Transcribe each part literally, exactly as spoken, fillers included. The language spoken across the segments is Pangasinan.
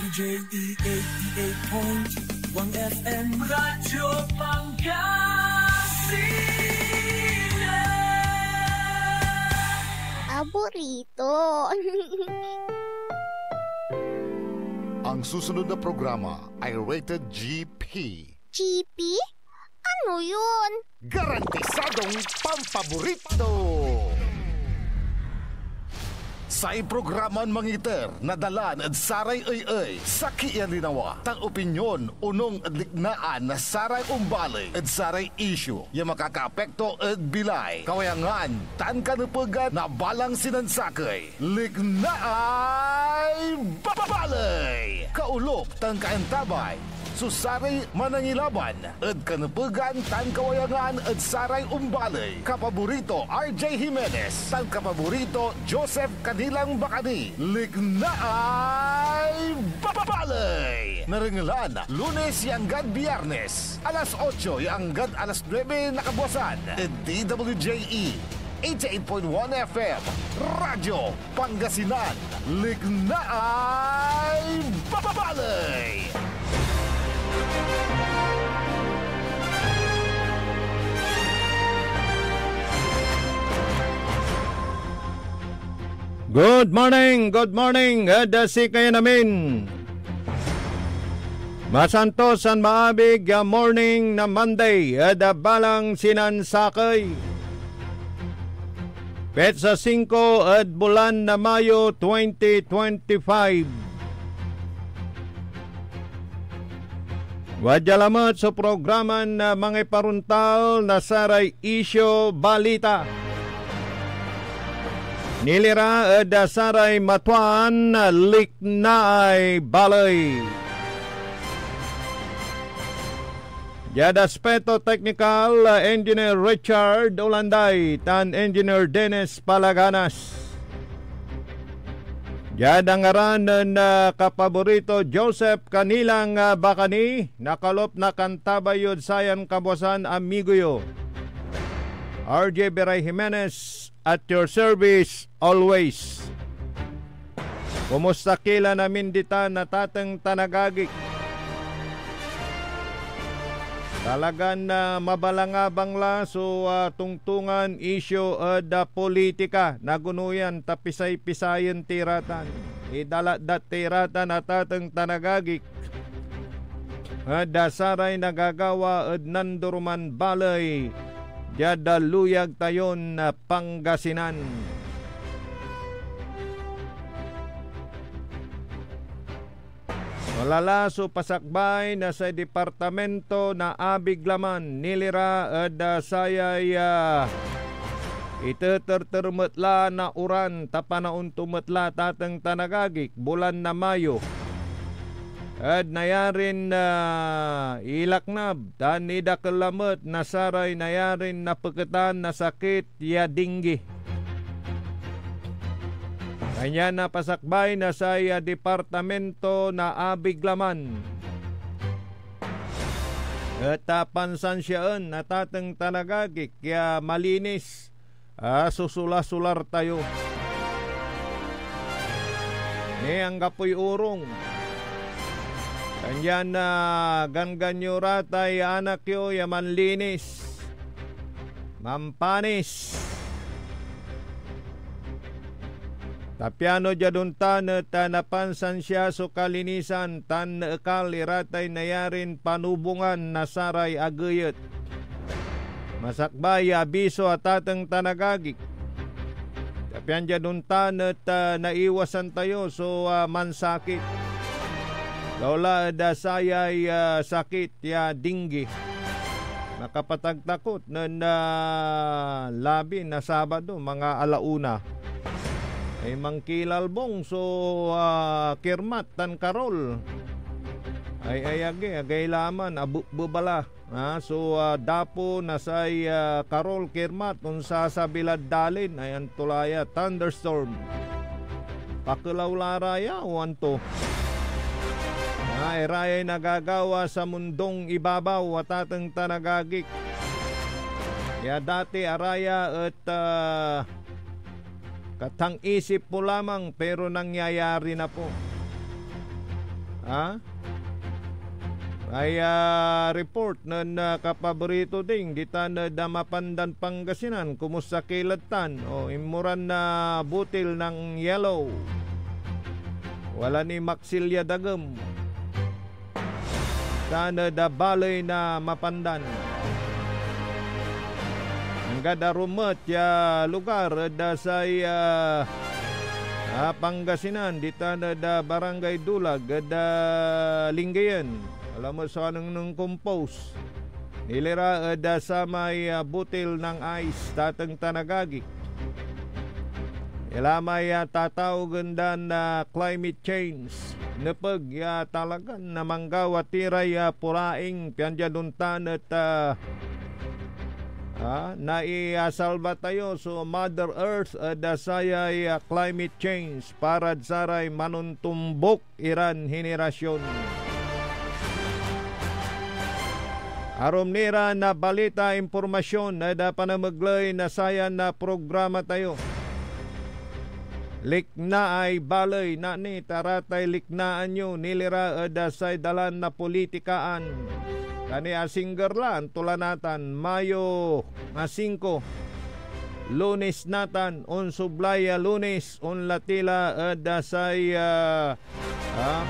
J E eighty-eight point one F M Radyo Pangasinan. Paborito. Ang susunod na programa ay rated G P. G P? Ano yun? Garantisadong pampaborito! Say programan mangiter na dalan ed saray ey-ey, sakey ya linawa, tan opinyon onung ed liknaan na saray ombaley ed saray isyu ya makakaapekto ed bilay, kawayangan, tan kanepegan na balang sinansakey. Liknaay Baley! Kaolop tan kaantabay so saray manangilaban ed kanepegan tan kawayangan ed saray ombaley. Kapaborito R J Jimenez tan kapaborito Joseph Kanilang Bacani. Liknaay Baley! Narengelan Lunes ya anggad Biyernes, alas otso ya anggad alas nuebe na kabuasan, ed D W J E eighty-eight point one F M, Radyo Pangasinan, Liknaay Baley! Good morning, good morning, ed sikayon amin. Masantos tan maabig ya morning na Monday ed balang sinansakey. Petsa singko ed bulan na Mayo twenty twenty-five. Wadya lamet so programan, ah, mangiparontal na saray isyu balita. Nilira ed, ah, saray matuan, ah, liknaay baley. Diad aspeto teknikal, ah, Engineer Richard Olanday tan Engineer Dennis Palaganas. Diad ngaran nen, ah, kapaborito Joseph Kanilang, ah, Bacani, nakalop na kantabay yod sayan kabuasan, amigo yo, R J Biray Jimenez, at your service always. Kumusta ki lan amin ditan, atateng tan agagik? Talagan, ah, mabalangabang la so, ah, tongtongan isyu ed, ah, politika. Nagonoyan ta pisay-pisayen ti ratan. Idalatdat ti ratan, atateng tan agagik, ed, ah, saray nagagawa ed nandoroman baley diad, ah, luyag tayon, ah, Pangasinan. Malala so pasakbay na say Departamento na Abig laman, nilira ed, ah, sayay, ah, iteterter met la na uran, ta panaon to met la, atateng tan agagik, bulan na Mayo, ed nayarin, ah, ilaknab tan idakel lamet na saray nayarin napeketan na sakit ya dengue. Kanyan napasakbay na say, ah, Departamento na Abig laman et, ah, pansansiaen, atateng tan agagik, ya malinis, ah, so solasolaran tayo. Ni anggapoy orong. Kanyan, ah, ganggan yo ra tay anak yo ya manlinis, manpanis. Ta piano diad ontan et, ah, napansansia so kalinisan tan naekal ira tay nayarin panubongan na saray ageyet. Masakbay ya abiso, atateng tan agagik. Ta pian diad ontan et, ah, naiwasan tayo so, ah, mansakit. Laula ed, ah, sayay, ah, sakit ya dengue. Nakapatagtakot nen, ah, labi na Sabado, mga ala una. Ay mangkilalbong so, ah, kirmat tan karol. Ay, ay, agi, agay laman, abukbeba la. Ah, so, ah, dapo na say, ah, karol kirmat, onsasabi lad dalin, ay anto la ya, thunderstorm. Pakelaw la ra ya, o anto? Ah, irayay nagagawa sa mundong ibabaw, atateng tan agagik. Ya dati araya et, ah, katang isip mo lamang, pero nangyayari na po. Ha? Ay, ah, report nen, ah, kapaborito Ding, ditan ed, ah, Mapandan, Pangasinan. Kumusta ki lad tan? O, inmuran na butil ng yellow. Wala ni maksil ya dagem. Tan ed, ah, baley na Mapandan. Anggad arum met ya lugar ed, ah, say, ah, ah, Pangasinan, ditan ed, ah, Barangay Dulag ed, ah, Lingayen. Wala met so anengneng compose. Nilira ed, ah, samay, ah, butil ng ice, tateng tan agagi. Ila may, ah, tatawagen dan, ah, climate change. Nepeg ya talagan na manggawat iray, ah, puraing pian diad ontan et, ah, ah, naiasalba tayo so Mother Earth ed, ah, sayay, ah, climate change parad saray manontombok iran henerasyon. Arum ni ra na balita, impormasyon ed, ah, panamegley na sayan, ah, programa tayo. Liknaay baley, nani, ta ratay liknaan yo, nilira ed, ah, say dalan na politikaan. Kani asingger la, anto la natan, Mayo a singko. Lunes natan, onsoblay a Lunes, onla ti la ed, ah, say, ah, ah,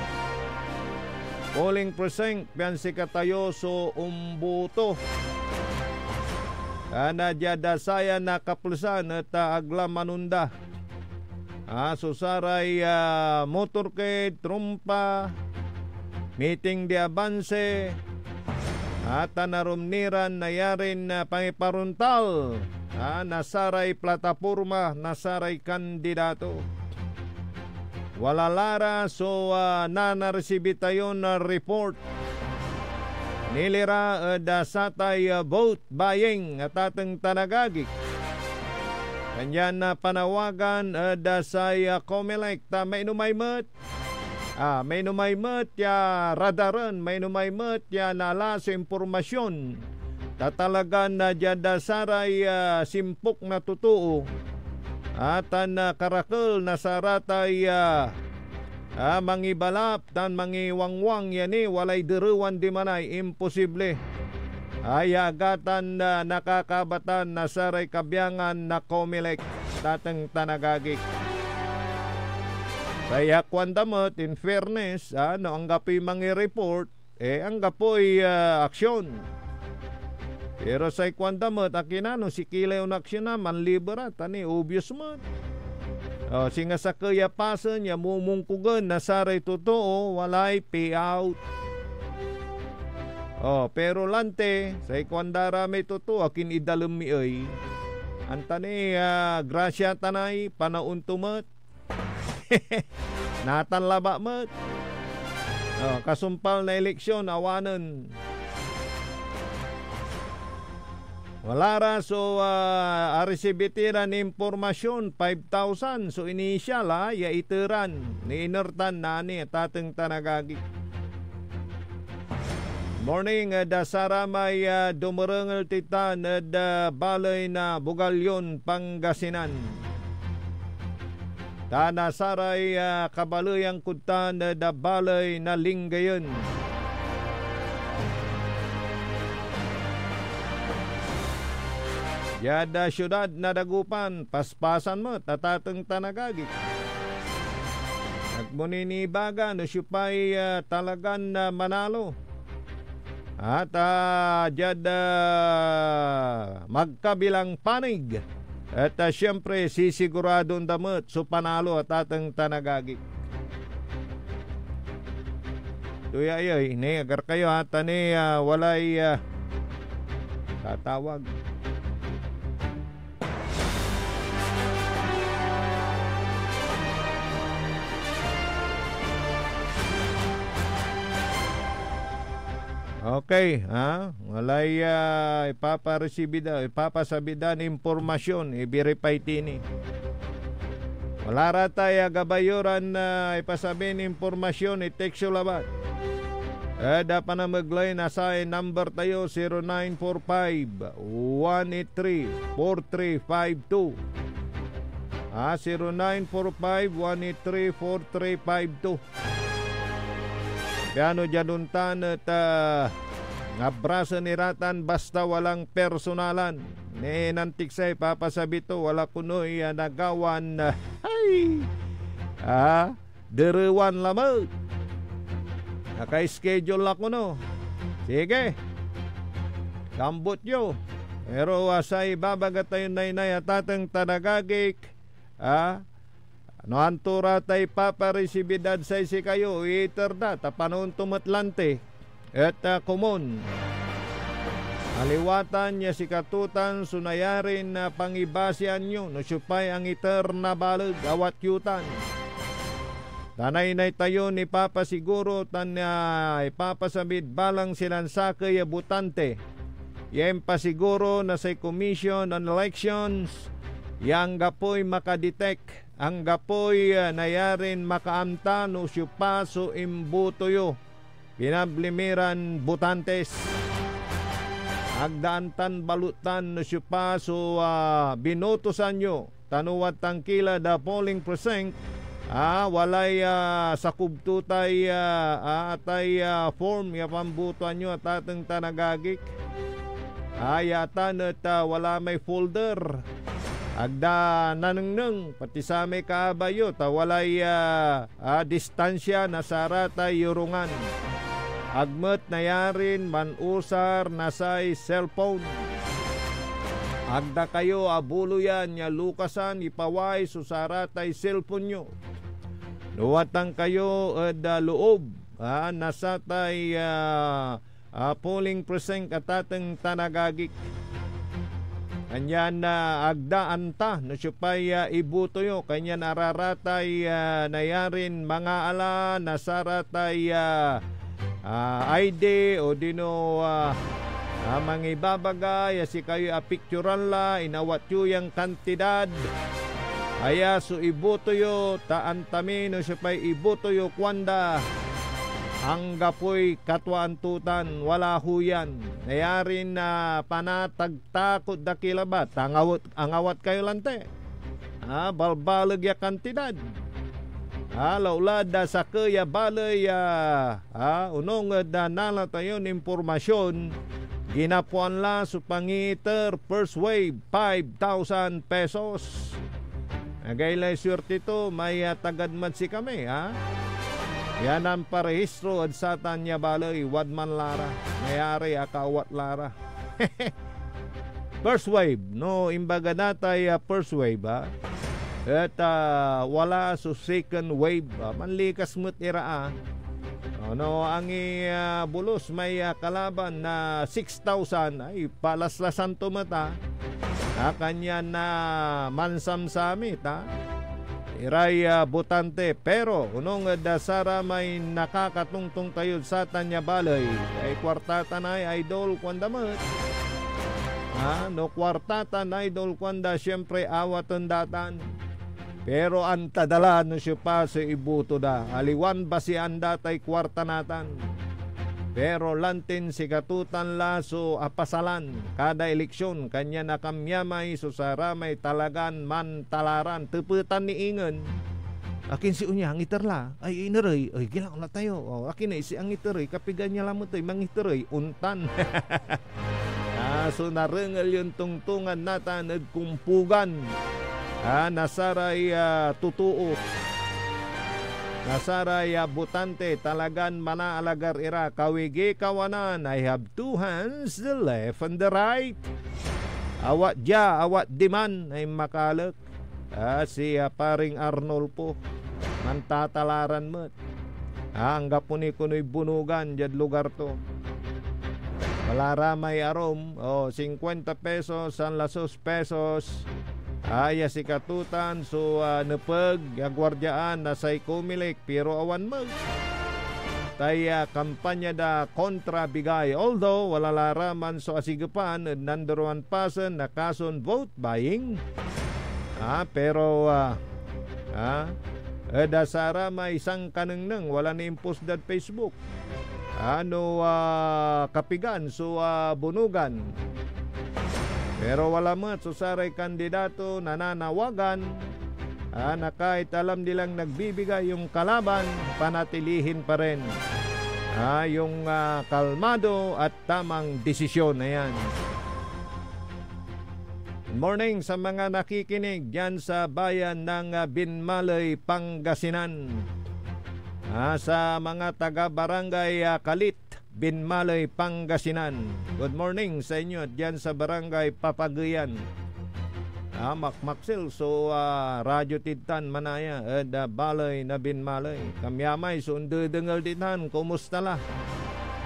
polling precinct, pian sikatayo so omboto. Tan, ah, diad, ah, sayan a kaplesan et, ah, ag la manonda. Ah, so saray, ah, motorcade, trompa, miting de avanse, ah, tan arum ni ran nayarin, ah, pangiparontal, ah, na saray plataporma na saray kandidato. Wala la ra so, ah, nanaresibi tayon, ah, report. Nilira ed, ah, satay, ah, vote buying, atateng tan agagi. Kanyan, ah, panawagan ed, ah, say, ah, Comelec ta mainomay met, ah, mainomay met ya radaren, mainomay met ya nala so impormasyon. Ta talagan, ah, diad, ah, saray, ah, simpok na totoo, ah, tan, ah, karakel na saratay, ah, ah, mangibalap tan mangiwangwang ya ni walay derewan dimanay imposible. Ayagatan na nakakabatan na saray kabiangan na Comelec, tateng tan agagi. Kaya kuanda met, in fairness, ah, no anggapoy mangi-report, eh, anggapoy, ah, aksyon. Pero say kuanda met, akin a no sikila yon aksyon na, manlibera, ta ni, obvious met. Oh, singa sakey a pasen ya mumungkugen na saray totoo, walay payout. Oh, pero lante, say kuanda ra may totoo, akin idalem mi ey. Anta ni, ah, grasya tanay, panaon to met. Natan labat met. Oh, kasumpal na eleksyon, awanen. Wala ra so, ah, aresibi ti ran impormasyon, five thousand so initial, ah, ya iteran ni Inertan nani, tateng tan agagi. Morning, ed, ah, saramay, ah, dumerengel ti tan ed, ah, baley na Bugallon, Pangasinan. Tan, ah, saray, ah, kabaleyan kod tan ed, ah, baley na Lingayen. Diad, ah, siudad na Dagupan, paspasan met, atateng tan agagi. Agmo ni nibaga no siopay, ah, talagan, ah, manalo. At, ah, diad, ah, magkabilang panig. At, ah, siyempre, sisiguradon da met so panalo, atateng tan agagi. Tuya iyo, ni, agar kayo, ha, ta ni, ah, walay, ah, tatawag. Okay, ha? Walay, ah, ipaparesibi da, ipapasabi dan impormasyon, i-verify ti ni. Wala ra tay, ah, gabay yo ran, ah, ipasabin impormasyon, i-text yo labat. Ed, ah, panamegley na say number tayo, zero nine four five, one eight three, four three five two. Ah, zero nine four five, one eight three, four three five two. Piano diad ontan et, ah, abrasen ira tan basta walang personalan. Ni nantiksay papasabi to, wala konoy, ah, nagawan, ah, ay! Ah, derewan lamet. Naka-schedule la kono. Sige. Kambut yo. Pero, ah, say ibabaga tayon naynay a tateng tan agagik, ah, no anto ra tay paparisibidad say sikayo, iter da, ta panaon to met lanti. Et, ah, komon. Aliwa tan ya sikato tan so nayarin, ah, pangibasian yo no siopay angiter na baleg, awat yo tan. Ta naynay tayon ipapasiguro tan, ah, ipapasabid balang silan sakey a botante ya impasiguro na say Commission on Elections ya anggapoy makadetect, anggapoy, ah, nayarin makaamta no siopa so imboto yo. Pinabli mi ran botantes. Ag da antan balotan no siopa so, ah, binotosan yo, ta no wadtan ki lad polling precinct, ah, walay, ah, sakub to tay, ah, ah, atay, ah, form ya pambotoan yo, atateng tan agagik. Ah, ya atan et, ah, wala may folder. Ag da nanengneng, pati samay kaabay yo, ta walay, ah, ah, distansia na saratay yorungan. Ag met nayarin manusar na say cellphone. Ag da kayo abuloyan ya lukasan, ipaway so saratay cellphone yo. No wadtan kayo ed, ah, loob, ah, na satay, ah, ah, polling precinct, atateng tan agagik. Kanyan, ah, ag da anta no siopay, ah, iboto yo. Kanyan araratay, ah, nayarin mangaala na saratay, ah, ah, I D odino, ah, ah, mangibabaga ya sikayoy apikturan la, inawat yo yan kantidad. Aya so iboto yo, ta anta mi no siopay iboto yo, kuanda. Anggapoy katwaan to tan wala ho yan. Nayarin, ah, panatagtakot da ki labat, angawat, angawat kayo lanti. Ah, balbaleg ya kantidad. Ah, laulad da sakey a baley, ah, ah, onung ed, ah, nala tayon impormasyon, ginapoan la so pangiiter, first wave, five thousand pesos. Agaylay suerte to, may, ah, tagad met sikami, ha? Yan an parehistro ed satan ya baley, wadman la ra, nayari akaawat la ra. First wave, no, imbaga da tay, ah, first wave, ha? Et, ah, wala so second wave, ah, manlikas met ira, ah. Ono, angi, ah, bulos may, ah, kalaban na six thousand, ay, palaslasan to met, ah. Ah, kanyan na mansamsamit, ah. Iray, ah, botante, pero onung ed, ah, saramay nakakatongtong tayod satan ya baley, ay kuarta tan ay, idol, kuanda met. Ah, no kuarta tan, idol, kuanda, siyempre, awaten da tan. Pero anta da la no siopa so iboto da, aliwan basian da tay kuarta natan. Pero lantin sikato tan la so apasalan kada eleksyon, kanyan akamyamay so saramay talagan mantalaran. Tepetan ni ingen, akin si onya angiter la? Ay, inerey, ay, gilang la tayo. O, akin ay si angiter ey, kapigan ya lamet ey, mangiter ey, ontan. Ah, so narengel yon tongtongan natan ed kumpugan, ah, na saray, ah, totoo, na saray, ah, botante, talagan manaalagar ira. Kawigi, kawanan, I have two hands, the left and the right. Awat dia, awat diman, ay makalek. Ah, si, ah, paring Arnolfo, mantatalaran met. Ah, anggapo ni konoy bunugan diad lugar to. Wala ra may arum, o, cincuenta pesos, sanlasus pesos. Ah, ya sikato tan so, ah, nepeg ya guardiaan na say Comelec, pero awan met. Tay, ah, kampanya da kontra bigay. Although, wala la ra man so asigepan ed nanduruan pasen na kason vote buying. Ah, pero, ah, ah, ed, ah, saramay sankanengneng, wala ni impost dad Facebook. Ano, ah, kapigan so, ah, bunugan. Pero wala met so saray kandidato nananawagan, ah, na kahit alam nilang nagbibigay yung kalaban, panatilihin pa rin. Ah, yung, ah, kalmado at tamang desisyon. Ayan. Good morning sa mga nakikinig diyan sa bayan ng, ah, Binmaley, Pangasinan. Ah, sa mga taga Barangay, ah, Kalit, Binmaley, Pangasinan. Good morning sa inyo diyan sa Barangay Papagueyan. Ah, makmaksil so, ah, radyo tid tan manaya ed, ah, baley na Binmaley. Kamyamay so ondedengel ditan, kumusta la?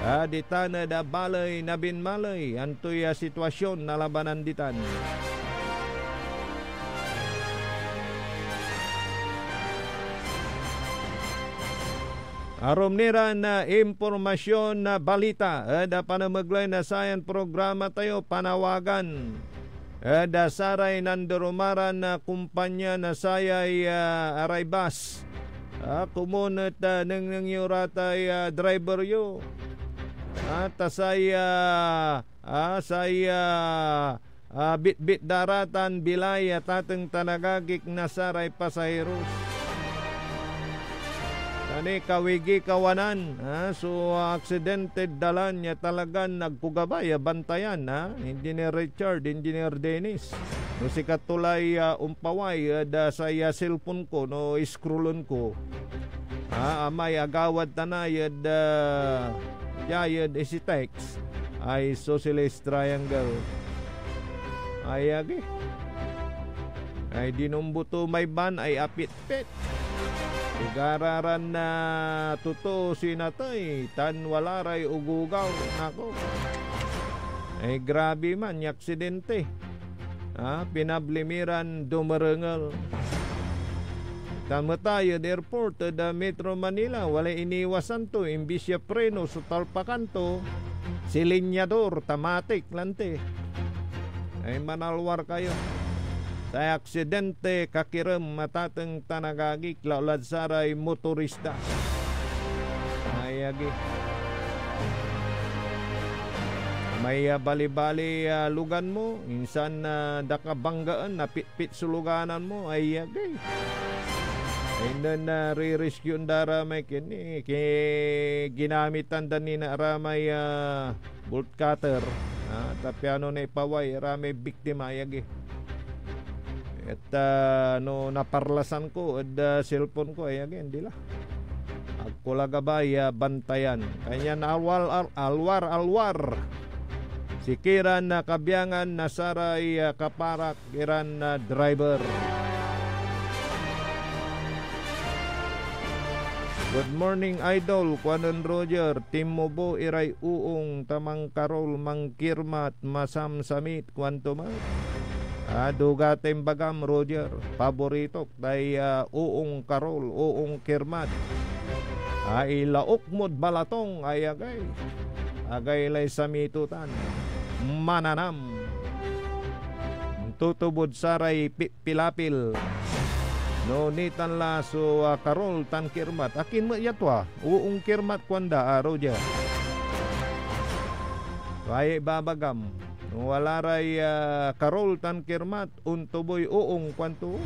Ah, ditan ed, ah, baley na Binmaley, antoy, ah, sitwasyon na labanan ditan? Arum ni ran, ah, impormasyon na balita ed, ah, panamegley na sayan programa tayo, panawagan ed, ah, saray nandoromaran na kumpanya na sayay, ah, Arribas. Ah, komon et, ah, nengneng yo ra tay, ah, driver yo. Ah, ta say, ah, ah, say, ah, ah, bitbit da ra tan bilay a tateng tan agagik na saray pasaheros. Tan ikawigi kawanan, ah, so aksidentid dalan ya talagan agko gabay a bantayan, ah, Engineer Richard, Engineer Dennis. No sikato lay, ah, ompaway ed, ah, say, ah, cellphone ko, no scrollen ko, ah, amay agawad tanay ed, ah, dia ed Isitex, ay Isosceles Triangle. Ay agi. Ay dinombo to may van ay apitpit. Pigara ran, ah, totoo so inatey tan wala ray ogogaw. Nako. Ay grabe man ya aksidente. Ah, pinabli mi ran dumerengel. Tan met ed airport ed, ah, Metro Manila, walay iniwasan to, imbis ya preno so talpakan to, silinyador, ta matik lanti. Ay manalwar kayo. Say aksidente, kakirem, matateng tan agagik, laulad saray motorista. Ay agi. May, ah, balibali, ah, lugan mo, insan, ah, da ka banggaan, napitpit so luganan mo, ay agi. Ay nen, ah, re-rescuen da ra may kini, ki-, ginamitan da ni na ra may, ah, bolt cutter, ah, ta piano na ipaway ra may biktima, ay agi. Et, ah, no naparlasan ko ed, ah, cellphone ko, ay agi, andi la. Agko la gabay, ah, bantayan. Kanyan alwar, al-, alwar, alwar. Sikiran, ah, kabiangan na saray, ah, kaparak iran, ah, driver. Good morning, Idol, kuanen Roger. Tinmubo iray uong ta mangkarol, mangkirmat, masamsamit, kuanto met. Ah, duga tay imbagam, Roger. Paboritok tay, ah, uong karol, uong kirmat. Ah, ilaok mod balatong, ay agay. Agay lay samito tan. Mananam. Tutubod saray pi-, pilapil. No nitan la so, ah, karol tan kirmat. Akin met ya tua? Uong kirmat, kuanda, aro dia. Tua ya ibabagam. No wala ray, ah, karol tan kirmat, ontuboy uong, kuanto.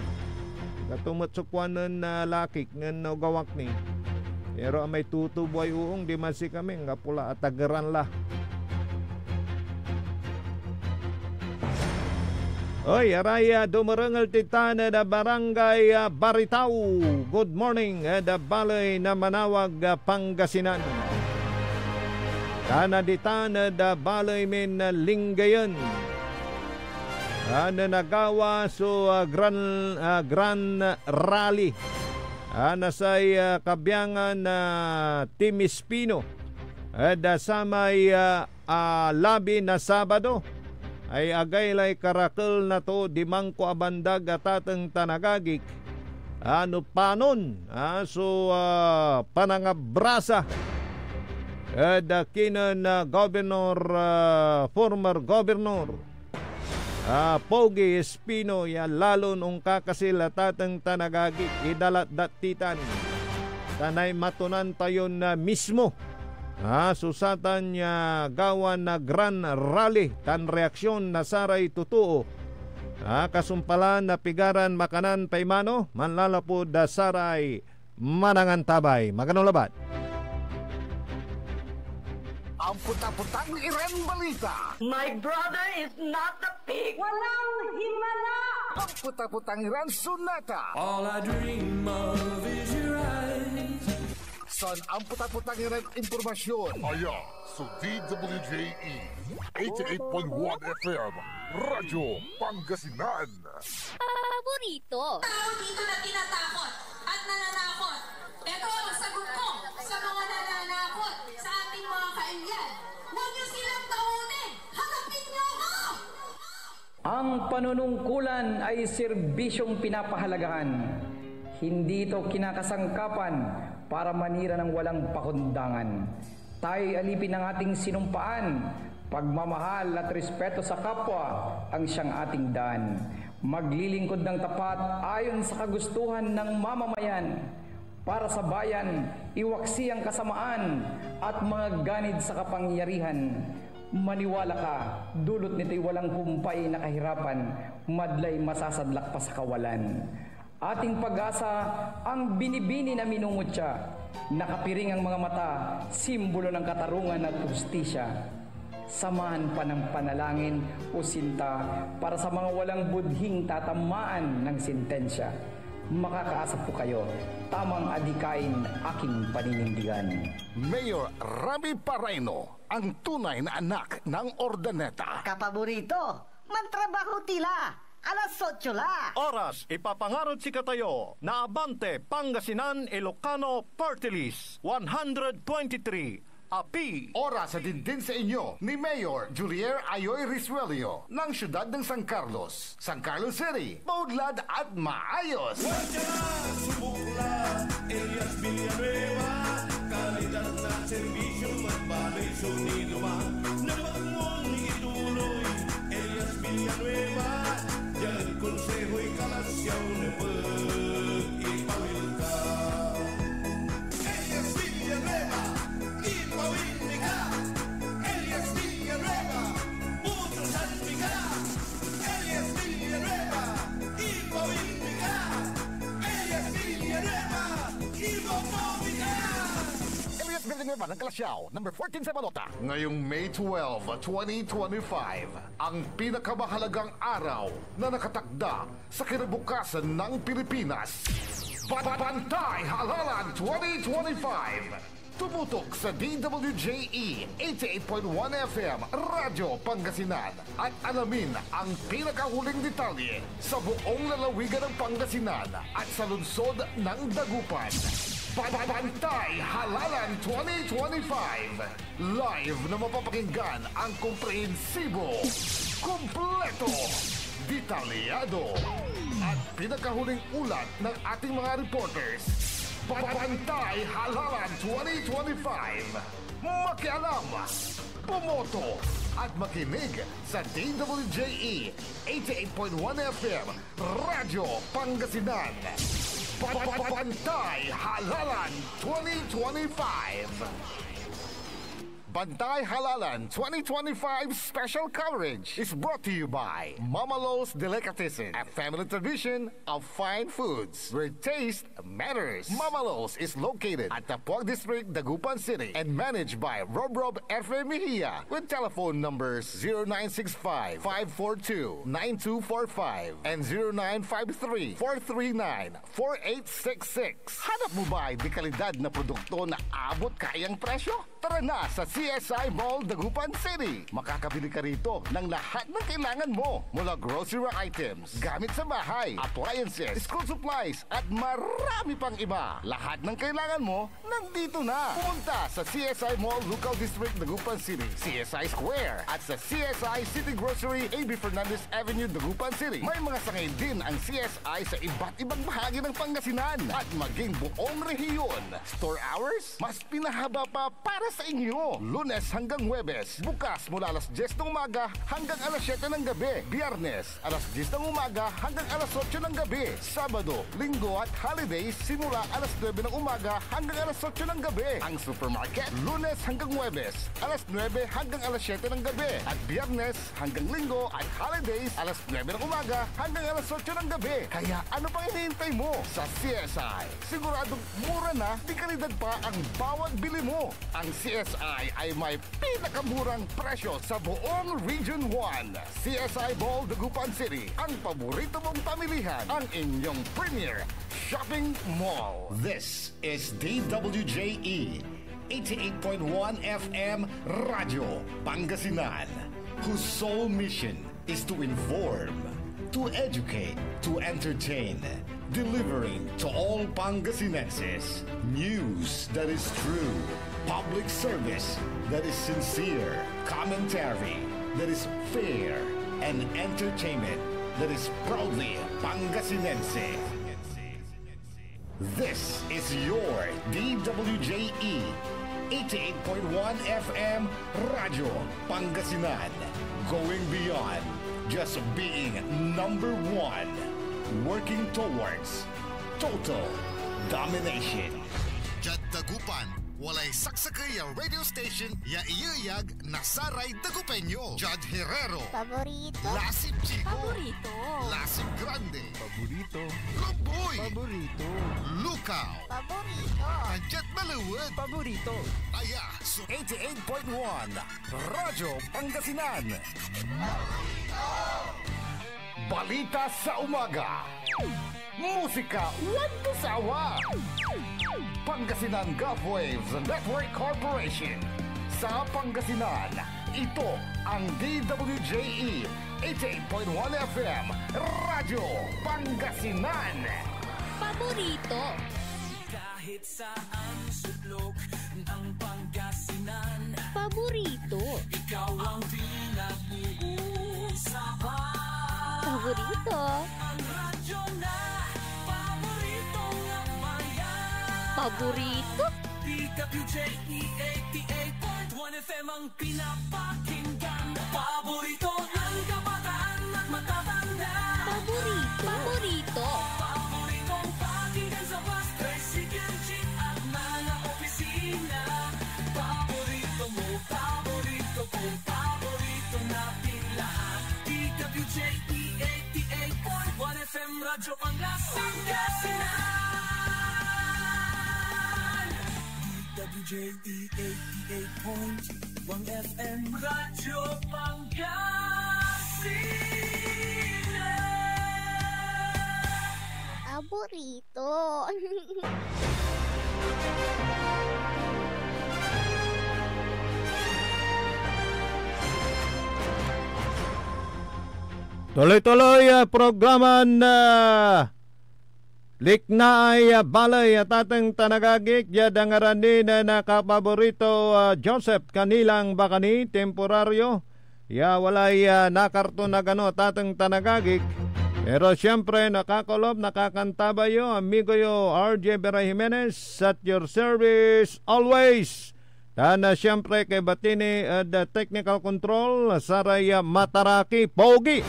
Kato met so kuanen na lakik nen nagawak ni. Pero amay tutuboy uong, diman sikami, anggapo la atageran la. Oy, aray, ah, dumerengel ti tan ed, ah, Barangay, ah, Baritao. Good morning, ed, ah, baley na Manawag, ah, Pangasinan. Tan, ah, ditan ed, ah, baley min, ah, Lingayen. Ah, nen agawa so, ah, gran-, ah, Grand Rally, ah, na say, ah, kabiangan na Team Espino ed, ah, samay, ah, ah, labi na Sabado, ay agaylay karakel na to diman ko a bandag a tateng tan agagik, ah, no panon, ah, so, ah, panangabrasa ed, ah, kinen, ah, Governor, ah, former Governor, ah, Pogi Espino ya lalon onkakasil a tateng tan agagik, idalatdat ti tan. Ta naimatonan tayon, ah, mismo, ah, so satan ya gawa na Grand Rally tan reaksion na saray totoo, ah, kasumpalan na pigaran makanan pay mano manlalapud, ah, saray manangantabay. Magano labat. Amput-aputang iran balita. My brother is not a pig. Walang himala. Amput-aputang iran sonata. All I dream of is your eyes. San amput-aputang iran impormasyon. Aya so D W J E eighty-eight point one F M, Radyo Pangasinan. Paborito. Tao dito na tinatakot at nananakot. Ito ang sagot ko sa mga nananakot sa ating mga kailian. Huwag niyo silang takutin! Harapin niyo ako! Ang panunungkulan ay serbisyong pinapahalagahan. Hindi ito kinakasangkapan para manira ng walang pakundangan. Tayo'y alipin ng ating sinumpaan, pagmamahal at respeto sa kapwa ang siyang ating daan. Maglilingkod ng tapat ayon sa kagustuhan ng mamamayan. Para sa bayan, iwaksi ang kasamaan at mga ganid sa kapangyarihan. Maniwala ka, dulot nito'y walang humpay na kahirapan, madlay masasadlak pa sa kawalan. Ating pag-asa ang binibini na minumutya. Nakapiring ang mga mata, simbolo ng katarungan at hustisya. Samahan pa ng panalangin o sinta para sa mga walang budhing tatamaan ng sentensya. Makakaasa po kayo, tamang adikain aking paninindigan. Mayor Rami Pareno, ang tunay na anak ng Ordaneta. Kapaborito, mantrabaho tila. Alas otso la. Oras ipapangarod sikatayo na Abante Pangasinan Ilocano Party List one hundred twenty-three, A P. Oras a dindin sa inyo ni Mayor Julier Ayoy Risuelio ng siyudad ng San Carlos, San Carlos City. Maunlad at maayos. Watch out! Subok la, Elias Villanueva, kalidad na serbisyo, magbalay sonido man. Napagmon ituloy, Elias Villanueva, diad konsehoy kalasyaw nepeg ipawil ka. Elias Villanueva, ipawil mi ka! Elias Villanueva, butusan mi ka! Elias Villanueva, ipawil mi ka! Elias Villanueva, iboto mi ka! Elias Villanueva ng Calasiao, number fourteen sa balota. Ngayong May twelve, twenty twenty-five, ang pinakamahalagang araw na nakatakda sa kinabukasan ng Pilipinas. Ba-, Bantay Halalan twenty twenty-five. Tumutok sa D W J E eighty-eight point one F M Radyo Pangasinan at alamin ang pinakahuling detalye sa buong lalawigan ng Pangasinan at sa lungsod ng Dagupan. Ba-, Bantay Halalan twenty twenty-five. Live na mapapakinggan ang komprehensibo, kompleto, detalyado, at pinakahuling ulat ng ating mga reporters. Ba-, Bantay Halalan twenty twenty-five. Makialam, bumoto, at makinig sa D W J E eighty-eight point one F M Radyo Pangasinan. Ba-, Ba-, Bantay Halalan twenty twenty-five. Bantay Halalan twenty twenty-five special coverage is brought to you by Mama Lo's Delicatessen, a family tradition of fine foods where taste matters. Mama Lo's is located at Tapuag District, Dagupan City, and managed by Rob Rob Efren Mejia with telephone numbers zero nine six five, five four two, nine two four five and zero nine five three, four three nine, four eight six six. Hanap mo ba ay dekalidad na produkto na abot kayang presyo? Tara na sa C S I Mall Dagupan City. Makakabili ka rito ng lahat ng kailangan mo, mula grocery items, gamit sa bahay, appliances, school supplies, at marami pang iba. Lahat ng kailangan mo, nandito na. Pumunta sa C S I Mall, Lucal District, Dagupan City, C S I Square, at sa C S I City Grocery, A B Fernandez Avenue, Dagupan City. May mga sangay din ang C S I sa iba't ibang bahagi ng Pangasinan at maging buong rehiyon. Store hours? Mas pinahaba pa para sa inyo. Lunes hanggang Huwebes, bukas mula alas dyes ng umaga hanggang alas siyete ng gabi. Biyernes, alas dyes ng umaga hanggang alas otso ng gabi. Sabado, Linggo at holidays, simula alas nuebe ng umaga hanggang alas otso ng gabi. Ang supermarket, Lunes hanggang Huwebes, alas nuebe hanggang alas siyete ng gabi. At Biyernes hanggang Linggo at holidays, alas nuebe ng umaga hanggang alas otso ng gabi. Kaya ano pang hinihintay mo? Sa C S I, siguradong mura na, de kalidad pa ang bawat bili mo. Ang C S I ay may pinakamurang presyo sa buong Region one. C S I Mall, Dagupan City, ang paborito mong pamilihan, ang inyong premier shopping mall. This is D W J E, eighty-eight point one F M Radyo Pangasinan, whose sole mission is to inform, to educate, to entertain, delivering to all Pangasinenses news that is true, public service that is sincere, commentary that is fair, and entertainment that is proudly Pangasinense. This is your D W J E, eighty-eight point one F M Radyo Pangasinan. Going beyond just being number one. Working towards total domination. Diad Dagupan, walay saksakey a radio station ya iyeyag na saray Dagupeño. Diad Herrero. Paborito. Lasip Chico. Paborito. Lasip Grande. Paborito. Lumboy. Paborito. Lucao. Paborito. Andiat Malewet. Paborito. Aya so eighty-eight point one Radyo Pangasinan. Balita sa umaga. Musika walang sawa. Pangasinan Gulf Waves Network Corporation. Sa Pangasinan, ito ang D W J E eighty-eight point one F M, Radyo Pangasinan. Paborito. Kahit saan sulok ng Pangasinan. Paborito. Ikaw ang pinag-uusapan. Paborito. Ang radyo na paboritong bayan. Paborito. D W J E eighty-eight point one F M ang pinapakinggan. Paborito ng kabataan at matatanda. Paborito. Paborito. Paboritong pakinggan sa bus, tricycle, jeep at mga opisina. Paborito mo, paborito ko, paborito nating lahat. D W J E eighty-eight point one F M Radyo Pangasinan. D W J E eighty-eight point one F M Radyo Pangasinan. Paborito. Tuloy-tuloy, ah, programa na Liknaay, ah, baley, ah, tateng tan agagik, diad ngaran nen, ah, nakapaborito, ah, Joseph Canilang Bacani, temporaryo. Ya walay, ah, nakarton a gano, tateng tan agagik. Pero siyempre, nakakulop, nakakantabay yo, amigo yo, R J Vera Jimenez, at your service always. Tan, ah, siyempre, kay Batini, ah, the technical control, saray, ah, mataraki, pogi.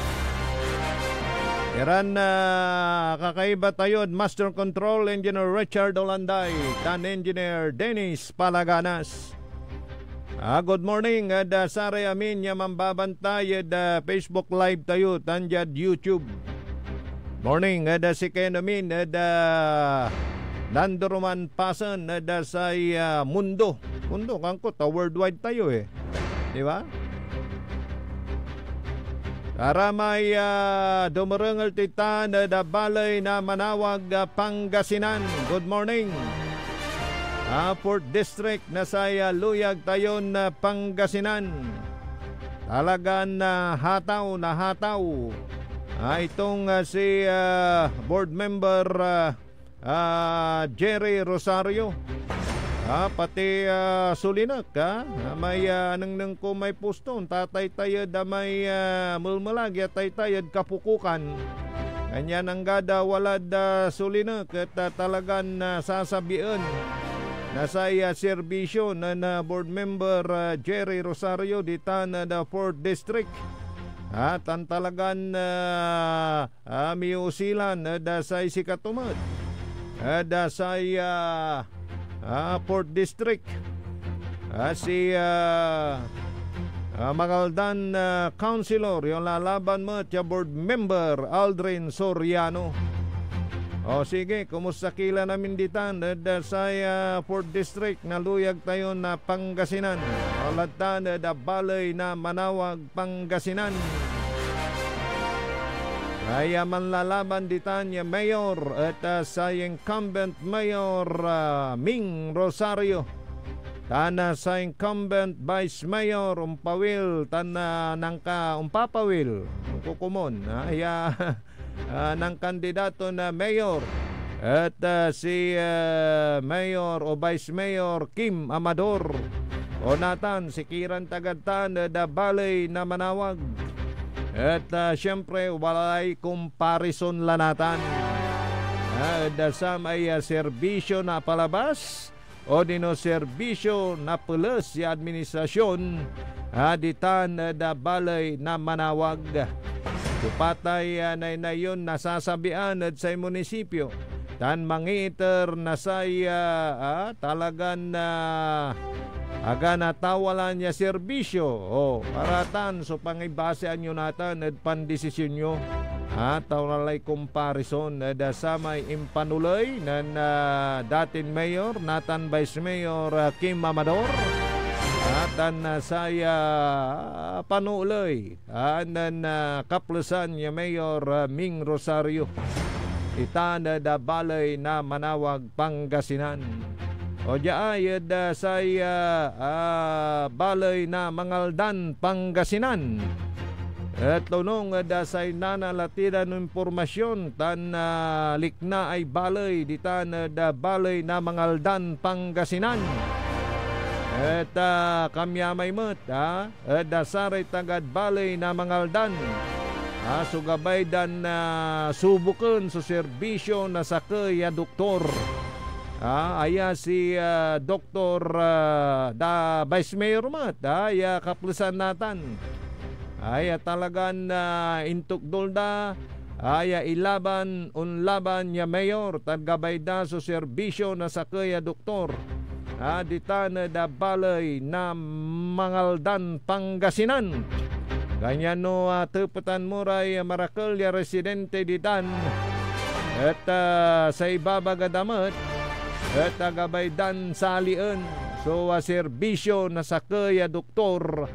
Iran, ah, kakaiba tayod Master Control, Engineer Richard Olanday, tan Engineer Dennis Palaganas. Ah, good morning, ed, ah, saray amin ya mambabantay ed, ah, Facebook Live tayo, tan diad YouTube. Morning, ed, ah, si Ken amin, ed, ah, Nando Roman Pasen, ed, ah, say, ah, mundo. Mundo, kanko, ta worldwide tayo, eh. Di ba? Saramay, ah, dumerengel ti tan ed, ah, baley na Manawag, ah, Pangasinan. Good morning. Ah, Fourth District na say, ah, luyag tayon, ah, Pangasinan. Talagan, ah, hataw na hataw. Ah, itong, ah, si, ah, board member, ah, ah, Jerry Rosario. Ah, pati, ah, sulinek, ah, ah, may, ah, anengneng ko may pusto, tataytayed a may, ah, melmelag ya taytayed kapukokan. Kanyan anggad, ah, walad, ah, sulinek et, ah, talagan, ah, sasabien na say, ah, serbisyo nen, ah, board member, ah, Jerry Rosario ditan, ah, the fourth District. Ah, tan talagan, ah, ah, miusilan ed, ah, say sikato met ed, ah, say, ah, ah, fourth District. Ah, si, ah, ah, Magaldan, ah, Councilor, ya lalaban met ya board member, Aldrin Soriano. O sige, kumusta ki lan amin ditan ed, ah, say, ah, fourth District na luyag tayo na Pangasinan? O lad tan ed, ah, baley na Manawag, Pangasinan. Ay, ah, manlalaban ditan ya mayor et, ah, say incumbent mayor, ah, Ming Rosario. Tan, ah, say incumbent vice mayor ompawil tan, ah, nangka-, ompapawil, onkokomon, ah, ya ah, nangkandidato na mayor et, ah, si, ah, Mayor o Vice Mayor Kim Amador. O natan, si kiran tagad tan ed, ah, baley na Manawag. Et, ah, siyempre, walay comparison la natan. Ah, ed, ah, samay, ah, serbisyo na palabas, odino serbisyo na peles ya administrasyon, ah, ditan ed, ah, baley na Manawag. Siopa tay, ah, naynay yon nasasabian ed say munisipyo tan mangiiter na say, ah, ah, talagan, ah, aga natawalan ya serbisyo? O, para tan so pangibasean yo natan ed pandesisyon yo. Ah, ta walay comparison ed, ah, samay impanoley nen, ah, datin mayor, natan Vice Mayor, ah, Kim Amador, ah, tan, ah, say, ah, panoley, ah, nen, ah, kaplesan ya Mayor, ah, Ming Rosario. Itan ed, ah, baley na Manawag, Pangasinan. O diay ed, ah, say, ah, ah, baley na Mangaldan, Pangasinan. Et onung ed, ah, say nanalatiran impormasyon tan, ah, liknaay baley ditan ed, ah, baley na Mangaldan, Pangasinan. Et, ah, kamyamay met, ah, ed, ah, saray tagad baley na Mangaldan, ah, so gabay dan, ah, suboken so serbisyo na sakey a doktor. Ah, aya si, ah, Doktor, ah, da Vice Mayor met, ah, ya kaplesan natan. Aya talagan, ah, intukdol da, aya ilaban, onlaban ya mayor, tan gabay da so serbisyo na sakey a doktor, ah, ditan ed, ah, baley na Mangaldan, Pangasinan. Kanyan no, ah, tepetan mo ray marakel ya residente ditan, et, ah, say ibabaga da met, et, ah, gabay dan salien so, ah, serbisyo na sakey a doktor,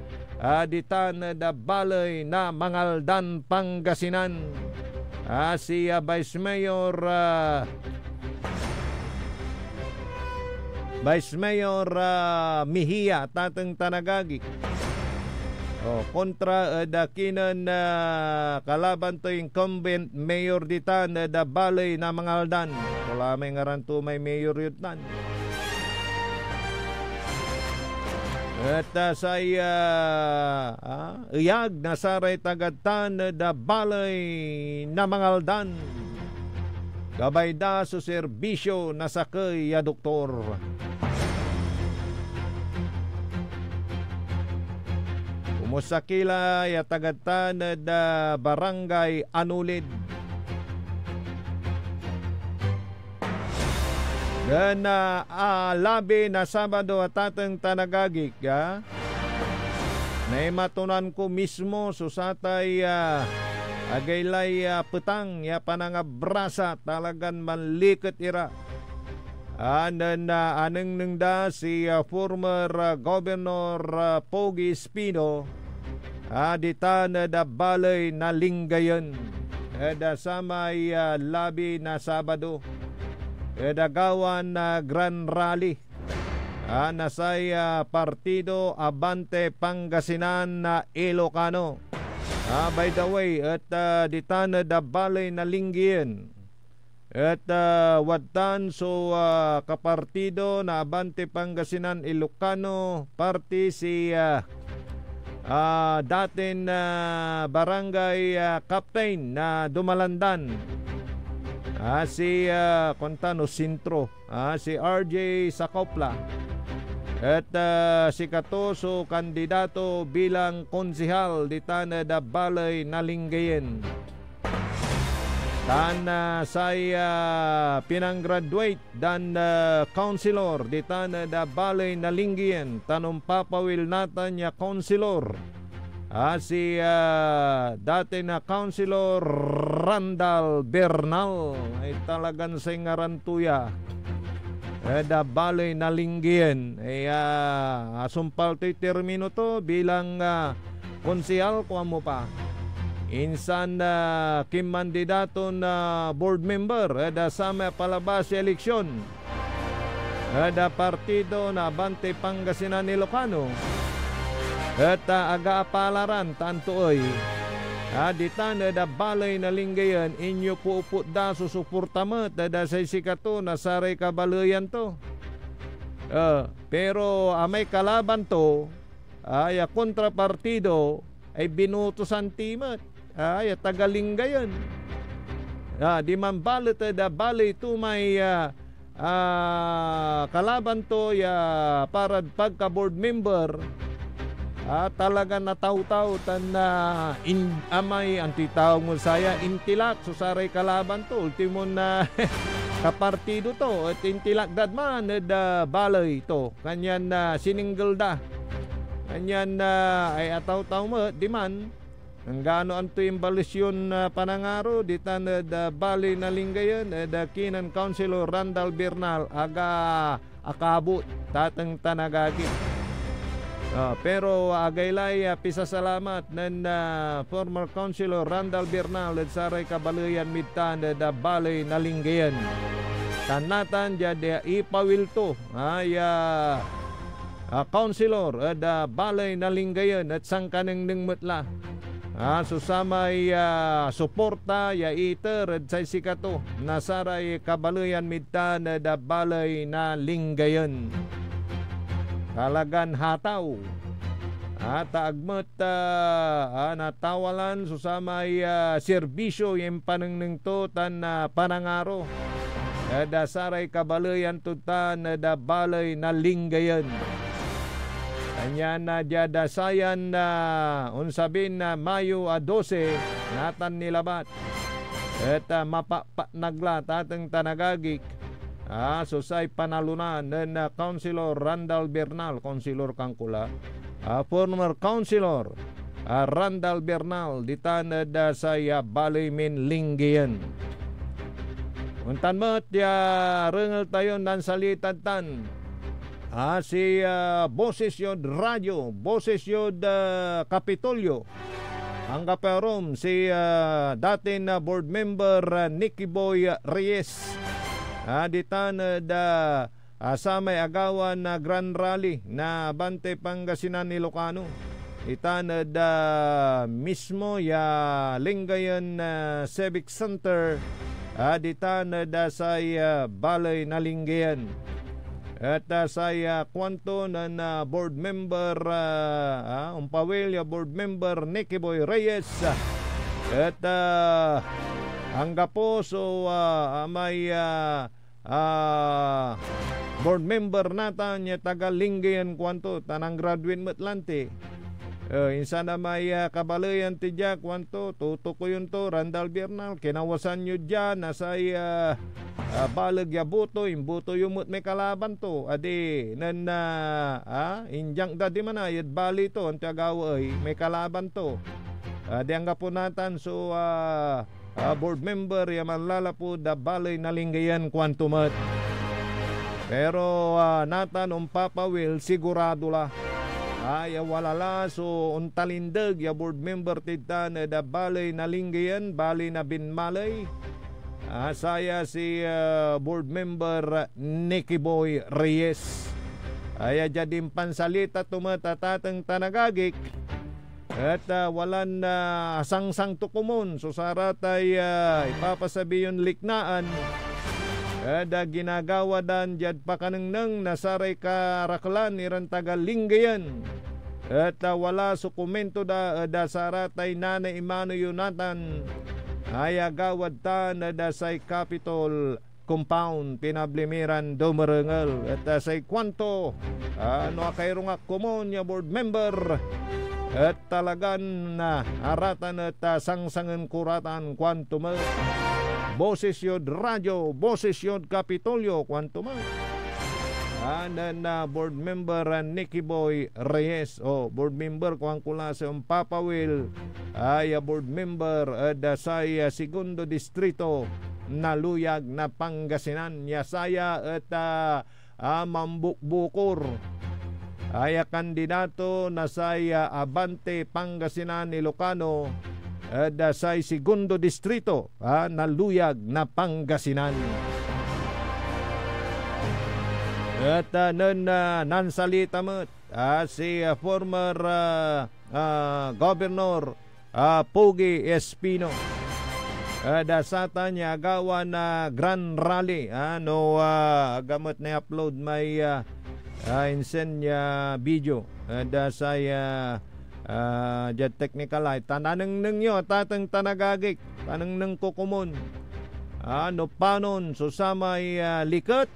ah, ditan ed, ah, baley na Mangaldan, Pangasinan. Ah, si, ah, Vice Mayor, ah, Vice Mayor, ah, Mejia, tateng tan agagi. Oh, kontra ed, ah, kinen, ah, kalaban toy incumbent mayor ditan ed, ah, baley na Mangaldan. Wala may ngaran to may mayor yun tan. Et, ah, say, ah, ah, eyag na saray tagad tan ed, ah, baley na Mangaldan. Gabay da so serbisyo na sakey a doktor. Kumusta ki la ya tagad tan ed, ah, Barangay Anulid? Nen, ah, ah, labi na Sabado a tateng tan agagik, ah, naimatonan ko mismo so satay, ah, agaylay, ah, petang ya panangabrasa, talagan manliket ira. Ah, nen, ah, anengneng da si, ah, former, ah, Governor, ah, Pogi Espino, ah, ditan ed, ah, baley na Lingayen ed, ah, samay, ah, labi na Sabado ed agawan, ah, Grand Rally, ah, na say, ah, partido Abante Pangasinan na Ilocano. Ah, by the way, et, ah, ditan ed, ah, baley na Lingayen, et, ah, wadtan so, ah, kapartido na Abante Pangasinan Ilocano Party, si, ah, ah, datin, ah, barangay, ah, captain na Dumalandan, ah, si, ah, kuan tano, Sentro, ah, si R J Sacopla. Et, ah, sikato so kandidato bilang konsehal ditan ed, ah, baley na Lingayen. Tan, ah, say, ah, pinang-graduate dan, ah, councilor ditan ed, ah, baley na Lingayen tan ompapawil natan ya councilor, Ah, si, ah, dati na Councilor Randall Bernal ay talagan say ngaran to ya. Ed, ah, baley na Lingayen. Eh, ah, asumpal toy termino to bilang, ah, konsehal, kuan mo pa. Insan, ah, kinmandidaton, ah, board member ed, ah, samay apalabas ya eleksyon ed, ah, partido na Abante Pangasinan Ilocano, et, ah, agaapala ran, tan tooy, ah, ditan ed, ah, baley na Lingayen, inyo poopot da so suporta met ed, ah, say sikato na saray kabaleyan to. Ah, pero amay kalaban to, ah, ya kontrapartido, ay binotosan ti met, ah, ya taga Lingayen. Ah, diman balet ed, ah, baley to may, ah, ah, kalaban to ya parad pagka-board member, ah, talagan natawtaw tan, ah, in-, amay antoy tawag mo saya, intilak so saray kalaban to. Ultimon, ah, kapartido to, et intilak dad man ed, ah, baley to. Kanyan, ah, siningel da. Kanyan, ah, ay atawtaw met diman, anggano antoy imbalis yon, ah, panangaro ditan ed, ah, baley na Lingayen ed, ah, kinen Councilor Randall Bernal, aga akabot, tateng tan agagi. Ah, pero agaylay, ah, pisasalamat nen, ah, former Councilor Randall Bernal ed saray kabaleyan mid tan ed, ah, baley na Lingayen. Tan natan diad, ah, ipawil to ay, ah, ah, councilor ed, ah, baley na Lingayen et sankanengneng met la, ah, so samay, ah, suporta ya iter ed say sikato na saray kabaleyan mid tan ed, ah, baley na Lingayen. Talagan hataw, ah, ta ag met, ah, ah, natawalan so samay, ah, serbisyo ya impanengneng to tan, ah, panangaro ed, ah, saray kabaleyan tod tan ed, ah, baley na Lingayen. Kanyan, ah, diad, ah, sayan, ah, onsabin, ah, Mayo a dose, natan ni labat et, ah, mapapatnag la, tateng tan agagik, ah, so say panalonan nen, ah, Councilor Randall Bernal, Councilor Kangkula, ah, former Councilor, ah, Randall Bernal, ditan ed, ah, say, ah, baley min Lingayen. Ontan met ya rengel tayon nansalitad tan, ah, si, ah, Boses yod Radyo, Boses yod, ah, Kapitolyo, anggapo arum si, ah, datin, ah, board member, ah, Nicky Boy, ah, Reyes. Ah, ditan ed, ah, ah, samay agawan, ah, Grand Rally na Abante Pangasinan Ilocano. Ditan ed, ah, mismo ya Lingayen, ah, Civic Center, ah, ditan ed, ah, say, ah, baley na Lingayen. Et, ah, say, ah, kuanto nen, ah, board member, ah, ah, ompawil ya board member Nicky Boy Reyes, ah, et, ah, anggapo so, ah, amay, ah, ah, board member natan ya taga Lingayen kuanto, ta nang-graduate met lanti. Eh, insan amay, ah, kabaleyan ti dia, kuanto, tutukoyen to, Randall Bernal, kinawasan yo dia na say, ah, ah, baleg ya boto, imboto yo met may kalaban to. Adi, nen, ah, ah, injak da diman ed baley to, antoy agawa ey, may kalaban to. Adi anggapo natan so, ah, ah, board member ya manlalapud, ah, baley na Lingayen, kuanto met. Pero, ah, natan ompapawil, sigurado la. Ay, ah, wala la so ontalindeg ya board member tid tan ed, ah, baley na Lingayen, baley na Binmaley. Ah, saya si, ah, board member Nicky Boy Reyes. Ay, ah, diad impansalita to met a tateng tan agagik. Et, ah, walan, ah, sangsang to komun so saratay, ah, ipapasabi yon liknaan ed, ah, ginagawa dan diad pakanengneng na saray karaklan iran taga Lingayen. Et, ah, wala so komento da ed, ah, saratay nanay imano yo natan ay agawad tan ed, ah, say Capitol compound, pinabli mi ran dumerengel. Et, ah, say kuanto, ah, no akairong ak komun ya board member, et talagan, ah, aratan et, ah, sangsangen ko ratan, kuanto met. Boses yod radyo, boses yod Kapitolyo, kuanto met. Ah, nen, ah, board member, ah, Nicky Boy Reyes. Oh, board member, kuan ko la so ompapawil, ah, ya board member ed, ah, say, ah, Segundo Distrito na Luyag na Pangasinan. Ya saya et, ah, ah, mambukbukor, ah, ya kandidato na say, ah, Abante Pangasinan Ilocano ed, ah, say Segundo Distrito, ah, na Luyag na Pangasinan. Et, ah, nen, ah, nansalita met, ah, si, ah, former, ah, ah, Governor, ah, Pogi Espino, ah, da satan ya agawa na Grand Rally, ah, no, ah, agamet na upload may, ah, ah, insen ya video, ah, da say, ah, ah, diad technical ay, ta nanengneng yo, tateng tan agagik, panengneng ko komun. Ah, no panon so samay, ah, liket,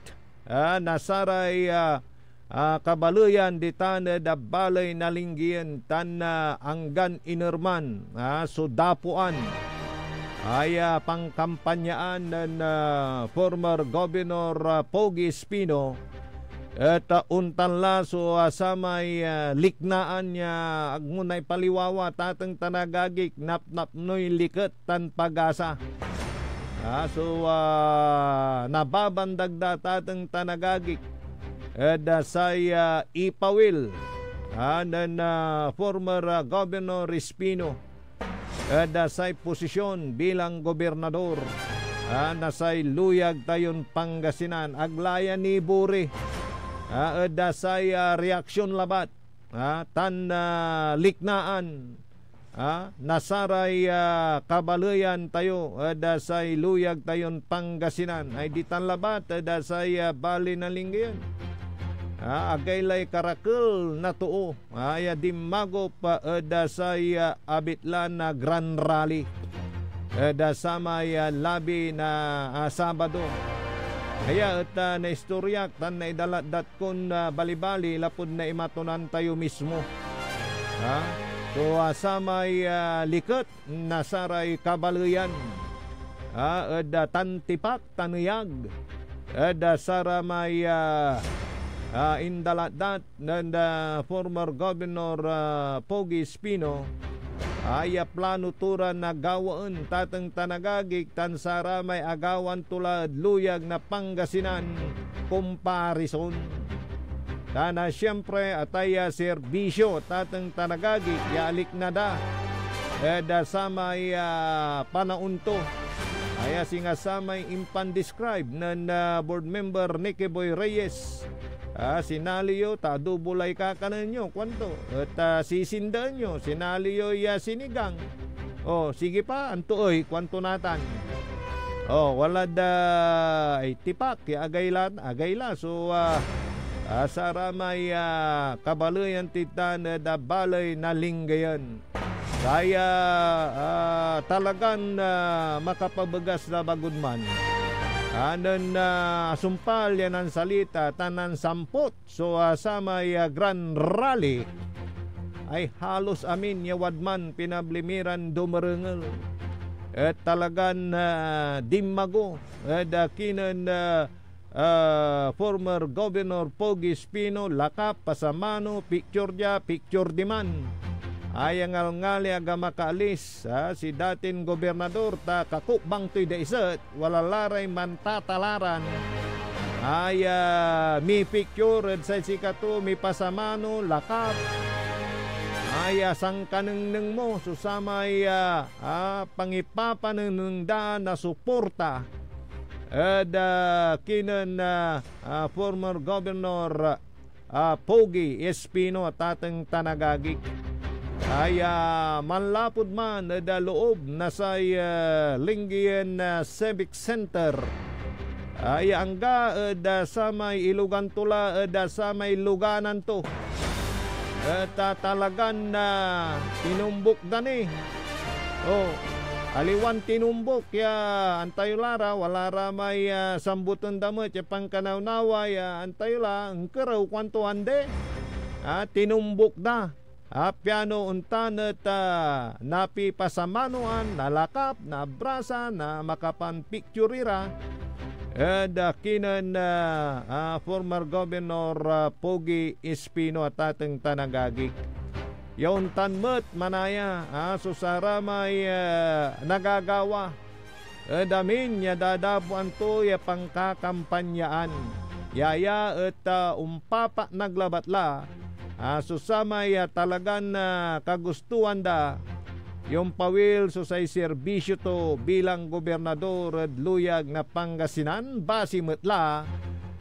ah, na saray, ah, ah, kabaleyan ditan ed, ah, baley na Lingayen tan, ah, anggan iner man, ah, so dapoan ay, ah, pankampanyaan nen, ah, former Governor, ah, Pogi Espino, et, ah, ontan la so, ah, samay, ah, liknaan ya ag mo naipaliwawa, tateng tan agagik, napnapnoy liket tan pagasa. Ah, so, ah, nababandag da, tateng tan agagik, ed, ah, say, ah, ipawil, ah, nen, ah, former, ah, Governor Espino ed, ah, say posisyon bilang gobernador, ah, na say luyag tayon Pangasinan. Ag la ya niburi, ah, ed, ah, say, ah, reaksyon labat, ah, tan, ah, liknaan, ah, na saray, ah, kabaleyan tayo ed, ah, say luyag tayon Pangasinan ay ditan labat ed, ah, say, ah, baley na Lingayen. Ah, agaylay karakel na too, ah, ya dinmagop, ah, ed, ah, say, ah, abitlan na Grand Rally ed, ah, samay, ah, labi na, ah, Sabado. Aya et, ah, naistoryak tan naidalatdat kon, ah, balibali lapud naimatonan tayo mismo. Ha? So, ah, samay, ah, liket na saray kabaleyan, ah, ed, ah, tan tipak, tan eyag ed, ah, saramay, ah, ah, indalatdat nen, ah, former Governor, ah, Pogi Espino, aya plano to ran gawaen, tateng tan agagik, tan saramay agawan to la ed luyag na Pangasinan, komparison. Tan, ah, siyempre, atay, ah, serbisyo, tateng tan agagik, ya alikna da ed, ah, samay, ah, panaon to. Aya singa samay impandescribe nen, ah, board member Nicky Boy Reyes. Ah, sinali yo, ta adobo lay kakanen yo, kuanto. Et, ah, sisindaen yo, sinali yo ya sinigang. O, sige pa, anto ey, kuanto natan. O, wala da, ay, tipak, ya agayla, agayla. So, ah, ah, saramay, ah, kabaleyan ti tan ed, ah, baley na Lingayen. Kaya, ah, talagan, ah, makapabegas na bagod man. Ah, nen, ah, asumpal ya nansalita tan nansampot so, ah, samay, ah, Grand Rally, ay halos amin ya wadman pinabli mi ran dumerengel. Et talagan, ah, dinmago ed, ah, kinen, ah, ah, former Governor Pogi Espino, lakap, pasamano, picture dia, picture diman. Ay angalngali a makaalis, ah, si datin gobernador ta kakukbang toy daiset, wala la ray mantatalaran. Ay, ah, mipicture ed say sikato, mipasamano, lakap. Ay, ah, sankanengneng mo so samay, ah, ah, pangipapanengneng da na suporta ed, ah, kinen, ah, ah, former Governor, ah, Pogi Espino, tateng tan agagik. Ay, ah, manlapud man ed, ah, loob na say, ah, Lingayen, ah, Civic Center. Ay angga ed, ah, samay ilogan to la ed, ah, samay luganan to. Et, ah, talagan, ah, tinumbok da ni. Oh, aliwan tinumbok ya, antayo la ra, wala ra may, ah, samboten da met ya pankanawnawa ya, antayo la, nkerew, kuanto andi. Ah, tinumbok da. Ah, piano ontan et, ah, napipasamanoan, nalakap, naabrasa, na makapanpicture ira. ed, ah, kinen, ah, ah, former Governor, ah, Pogi Espino a tateng tan agagik. Ya ontan met manaya, ah, so saramay, ah, nagagawa ed amin ya dadapoan to ya pankakampanyaan. Yaya et, ah, ompapatnag labat la, ah, so samay, ah, talagan, ah, kagustuan da, ya ompawil so say serbisyo to bilang gobernador ed luyag na Pangasinan, basi met la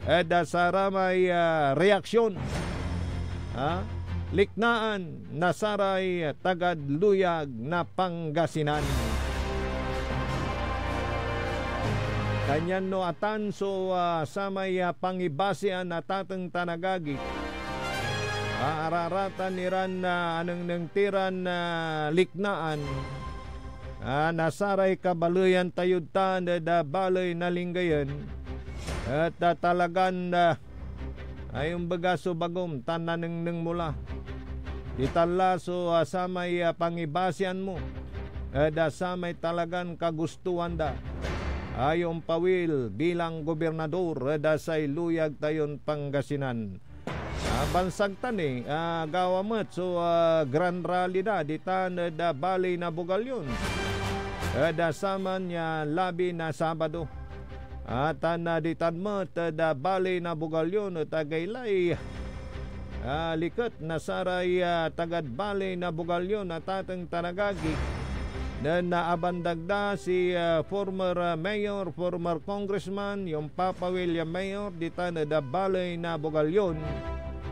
ed, ah, saramay, ah, reaksyon, ah, liknaan na saray tagad luyag na Pangasinan. Kanyan no atan so, ah, samay, ah, pangibasian na tateng tan agagi, ah, araratan iran, ah, anengneng ti ran, ah, liknaan, ah, na saray kabaleyan tayod tan ed, ah, baley na Lingayen, et, ah, talagan, ah, ay, ombaga so bagom tan nanengneng mo la. Ditan la so, ah, samay, ah, pangibasian mo ed, ah, samay talagan kagustuan da, ay ompawil bilang gobernador ed, ah, say luyag tayon Pangasinan. Ah, bansag ta ni, ah, gawa met so, ah, grand rally da ditan ed, ah, baley na Bugallon ed, ah, saman ya labi na Sabado. Ah, tan, ah, ditan met ed, ah, baley na Bugallon et agaylay, ah, liket na saray, ah, tagad baley na Bugallon a tateng tan agagi nen naabandag da si, ah, former, ah, mayor, former congressman, ya ompapawil ya mayor ditan ed, ah, baley na Bugallon,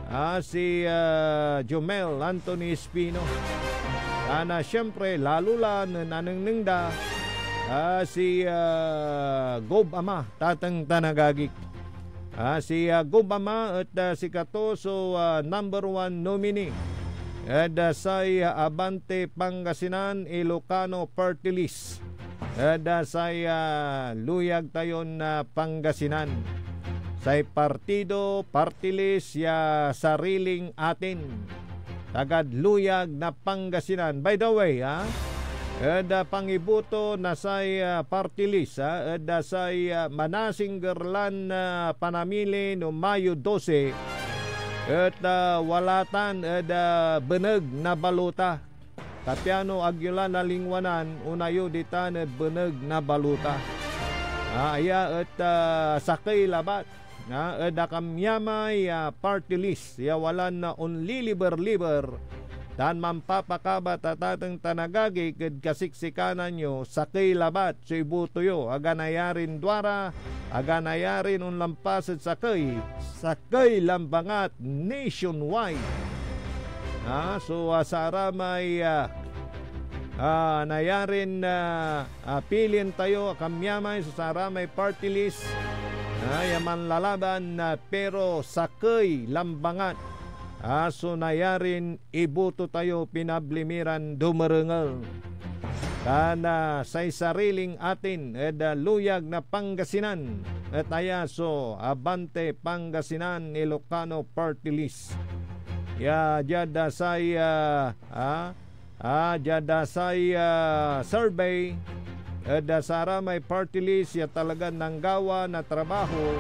ah, si, ah, Jomel Anthony Espino. Tan, ah, siyempre, lalo la nen anengneng da, ah, si, ah, Gob Ama, tateng tan agagik. Ah, si, ah, Gob Ama et, ah, sikato so, ah, number one nominee ed, ah, say, ah, Abante Pangasinan Ilocano Party List ed, ah, say, ah, luyag tayon, ah, Pangasinan. Say partido, party list ya Sariling Atin, tagad luyag na Pangasinan. By the way, ah, ed, ah, pangiboto na say, ah, party list, ah, ed, ah, say, ah, manasingger lan, ah, panamili no Mayo dose, et, ah, wala tan ed, ah, beneg na balota. Ta piano ag yo la nalingwanan, ontan yo ditan ed beneg na balota. Ah, aya et, ah, sakey labat, ah, ed akamyamay, ah, party list ya walan, ah, onliliber-liber tan manpapakabat a tateng tan agagik ed kasiksikanan yo, sakey labat so iboto yo, aga nayarin duara, aga nayarin onlampas ed sakey, sakey lambangat nationwide. Ah, so, ah, saramay, ah, ah, nayarin, ah, ah, pilien tayo, akamyamay, so saramay party list, ah, ya manlalaban, ah, pero sakey lambangat, ah, so nayarin iboto tayo, pinabli mi ran dumerengel. Tan, ah, say Sariling Atin ed, ah, luyag na Pangasinan et aya so Abante Pangasinan Ilocano Party List. Ya diad, ah, say, ah, ah, ah, diad, ah, say, ah, survey ed, ah, saramay party list ya talagan nanggawa na trabaho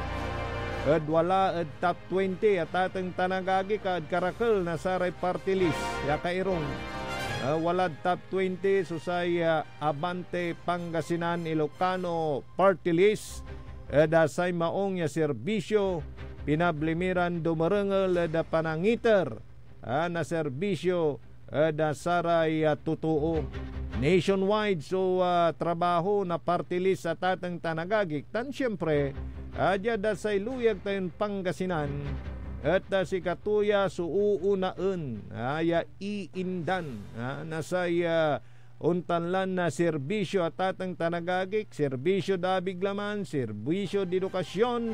ed wala ed top twenty a tateng tan agagik ed karakel na saray party list ya kairong. Ah, walad top twenty so say, ah, Abante Pangasinan Ilocano Party List ed, ah, say maong ya serbisyo, pinabli mi ran dumerengel ed, ah, panangiter, ah, na serbisyo ed, ah, saray, ah, totoo. Nationwide so, ah, trabaho na party list a tateng tan agagik, tan siyempre, ah, diad, ah, say luyag tayon Pangasinan, et, ah, sikato ya so uunaen, ah, ya iindan, ah, na say, ah, ontan lan, ah, serbisyo a tateng tan agagik, serbisyo da abig laman, serbisyo di edukasyon,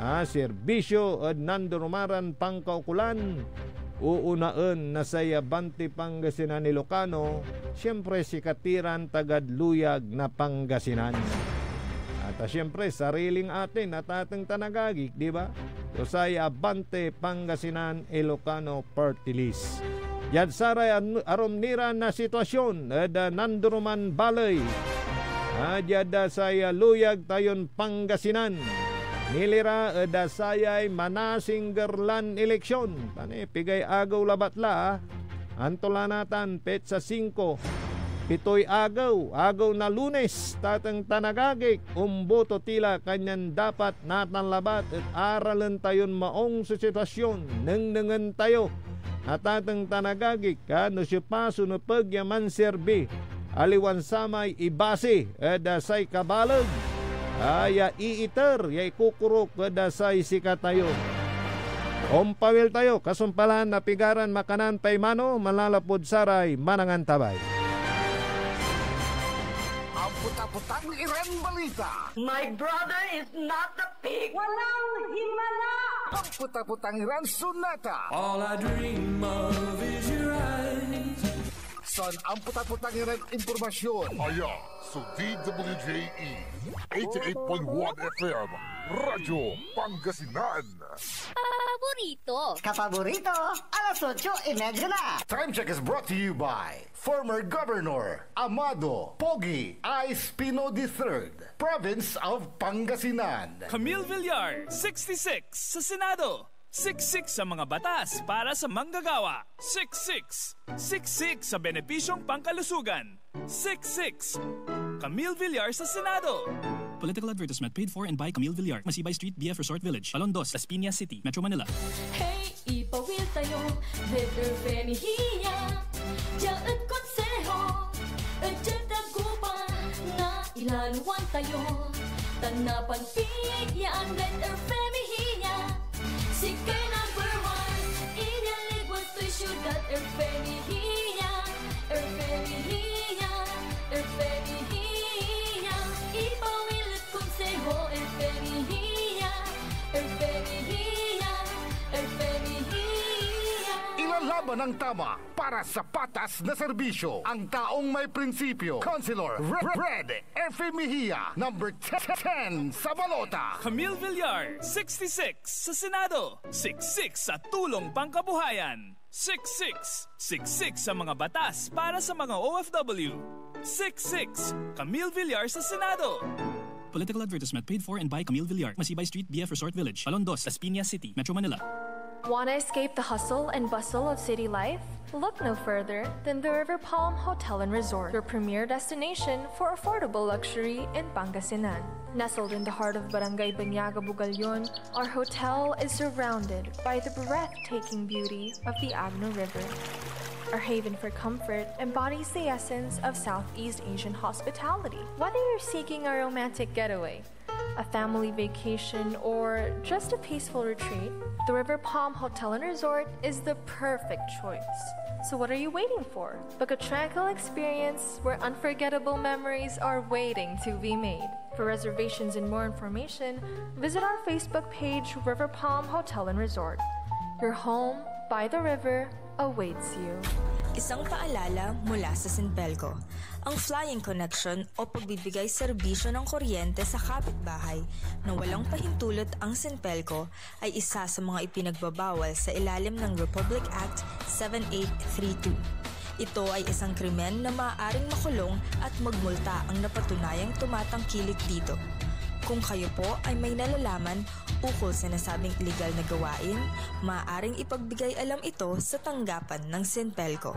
ah, serbisyo ed nandoroman ran pankaukolan, uunaen na say Abante Pangasinan Ilocano, siyempre, sikati ran tagad luyag na Pangasinan. At, ah, siyempre, Sariling Atin a tateng tan agagik, di ba? So say Abante Pangasinan Ilocano Party List. Diad saray an-, arum ni ran na sitwasyon ed, ah, nandoroman baley, A diad, ah, say, ah, luyag tayon Pangasinan. Nilira ed, ah, sayay manasingger lan eleksyon. Tan, eh, pigay agew labat la, ah. Anto la natan, petsa singko. Pitoy agew, agew na Lunes, tateng tan agagik, omboto ti la, kanyan dapat natan labat et aralen tayon maong so sitwasyon, nengnengen tayo. Natateng tan agagik, a no siopa so nepeg ya manserbi, aliwan samay ibasi ed, ah, say kabaleg, a ya iiter ya ikukurok ed, ah, say sikatayo. Ompawil tayo, kasumpalan na pigaran makanan pay mano, manlalapud saray manangantabay. Ampot-apotang iran balita. My brother is not a pig. Walang himala. Ampot-apotang iran sonata. All I dream of is your eyes. San ampot-apotang iran impormasyon. Aya so D W J E eighty-eight point one F M, Radyo Pangasinan. Paborito. Kapaborito, alas otso y media na. Time check is brought to you by former Governor Amado Pogi I Espino the third, Province of Pangasinan. Camille Villar, sixty-six, sa Senado. Siksik sa mga batas para sa manggagawa. Siksik! Siksik sa benepisyong pangkalusugan. Siksik! Camille Villar sa Senado. Political advertisement paid for and by Camille Villar, Masibay Street, B F Resort Village, Balon Dos, Las Piñas City, Metro Manila. Hey, ipawil tayo, River Femihiya. Dia ed Konseho, ed dia tagupa, nailaloan tayo. Tan napanpilyaan ed Femihiya. Sikay number one, inyaligwas toy siudad, Erfemi Hiya, Erfemi Hiya, Erfemi Hiya. Ipawil ed Konseho, Erfemi Hiya, Erfemi Hiya, Erfemi Hiya. Ilalaban ang tama para sa patas na serbisyo ang taong may prinsipyo. Councilor Re-, Re-, Red Efe Mejia, number ten sa balota. Camille Villar, sixty-six sa Senado. Siksik sa tulong pangkabuhayan. Siksik! Siksik sa mga batas para sa mga O F W. Siksik! Camille Villar sa Senado. Political advertisement paid for and by Camille Villar, Masibay Street, B F Resort Village, Balon Dos, Las Piñas City, Metro Manila. Wanna escape the hustle and bustle of city life? Look no further than the River Palm Hotel and Resort, your premier destination for affordable luxury in Pangasinan. Nestled in the heart of Barangay Banyaga, Bugallon, our hotel is surrounded by the breathtaking beauty of the Agno River. Our haven for comfort embodies the essence of Southeast Asian hospitality. Whether you're seeking a romantic getaway, a family vacation, or just a peaceful retreat, the River Palm Hotel and Resort is the perfect choice. So what are you waiting for? Book a tranquil experience where unforgettable memories are waiting to be made. For reservations and more information, visit our Facebook page, River Palm Hotel and Resort. Your home by the river awaits you. Isang paalala mula sa Sinpelco. Ang Flying Connection o pagbibigay serbisyo ng kuryente sa kapitbahay na walang pahintulot ang Sinpelco ay isa sa mga ipinagbabawal sa ilalim ng Republic Act seven eight three two. Ito ay isang krimen na maaaring makulong at magmulta ang napatunayang tumatangkilik dito. Kung kayo po ay may nalalaman ukol sa nasabing iligal na gawain, maaaring ipagbigay alam ito sa tanggapan ng Sinpelco.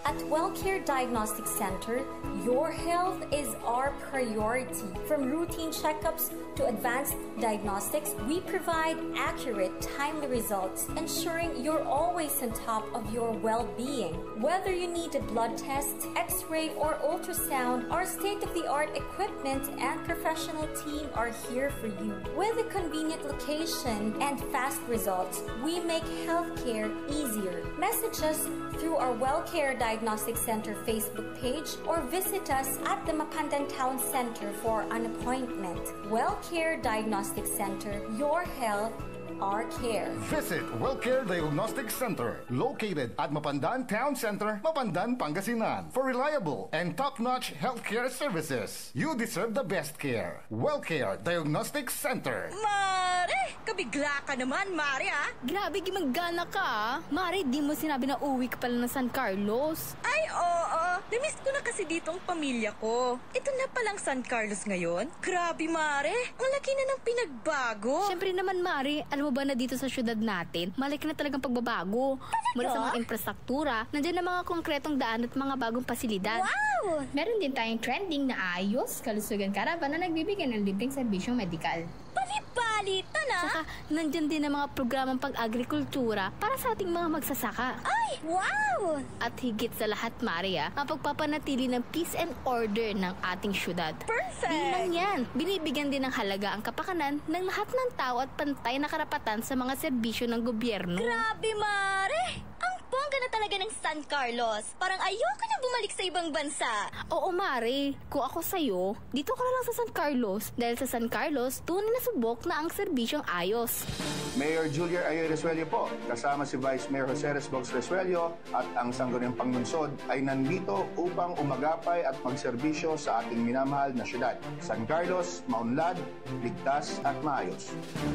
At Wellcare Diagnostic Center, your health is our priority. From routine checkups to advanced diagnostics, we provide accurate, timely results, ensuring you're always on top of your well-being. Whether you need a blood test, X-ray, or ultrasound, our state-of-the-art equipment and professional team are here for you. With a convenient location and fast results, we make healthcare easier. Message us through our Wellcare Diagnostic Center Facebook page or visit us at the Mapandan Town Center for an appointment. Wellcare Diagnostic Center, your health, our care. Visit Wellcare Diagnostic Center, located at Mapandan Town Center, Mapandan, Pangasinan, for reliable and top-notch healthcare services. You deserve the best care. Wellcare Diagnostic Center. Mare! Kabigla ka naman, Mare, ah! Grabe, gimanggana ka, ah! Mare, di mo sinabi na uwi ka pala ng San Carlos. Ay, oo. Namiss ko na kasi dito ang pamilya ko. Ito na palang San Carlos ngayon. Grabe, Mare! Ang laki na ng pinagbago! Siyempre naman, Mare, alam mo ba na dito sa syudad natin, malaki na talagang pagbabago. Mula sa mga infrastruktura, nandiyan na mga konkretong daan at mga bagong pasilidad. Wow! Meron din tayong trending na ayos, kalusugan caravan na nagbibigay ng libreng serbisyong medikal. Bali-bali, tana! Tsaka, nandyan din ang mga programang pag-agrikultura para sa ating mga magsasaka. Ay, wow! At higit sa lahat, Mare, ah, ang pagpapanatili ng peace and order ng ating syudad. Perfect! Di lang yan, binibigyan din ng halaga ang kapakanan ng lahat ng tao at pantay na karapatan sa mga serbisyo ng gobyerno. Grabe, Mare! Ang bongga na talaga ng San Carlos. Parang ayoko na bumalik sa ibang bansa. Oo, Mare. Kung ako sa'yo, dito ka na lang sa San Carlos. Dahil sa San Carlos, tunay na subok na ang serbisyong ayos. Mayor Julier Ayoy Resuello po, kasama si Vice Mayor Jose Resbox Resuello at ang Sangguniang Panlungsod ay nandito upang umagapay at magserbisyo sa ating minamahal na syudad. San Carlos, maunlad, ligtas at maayos.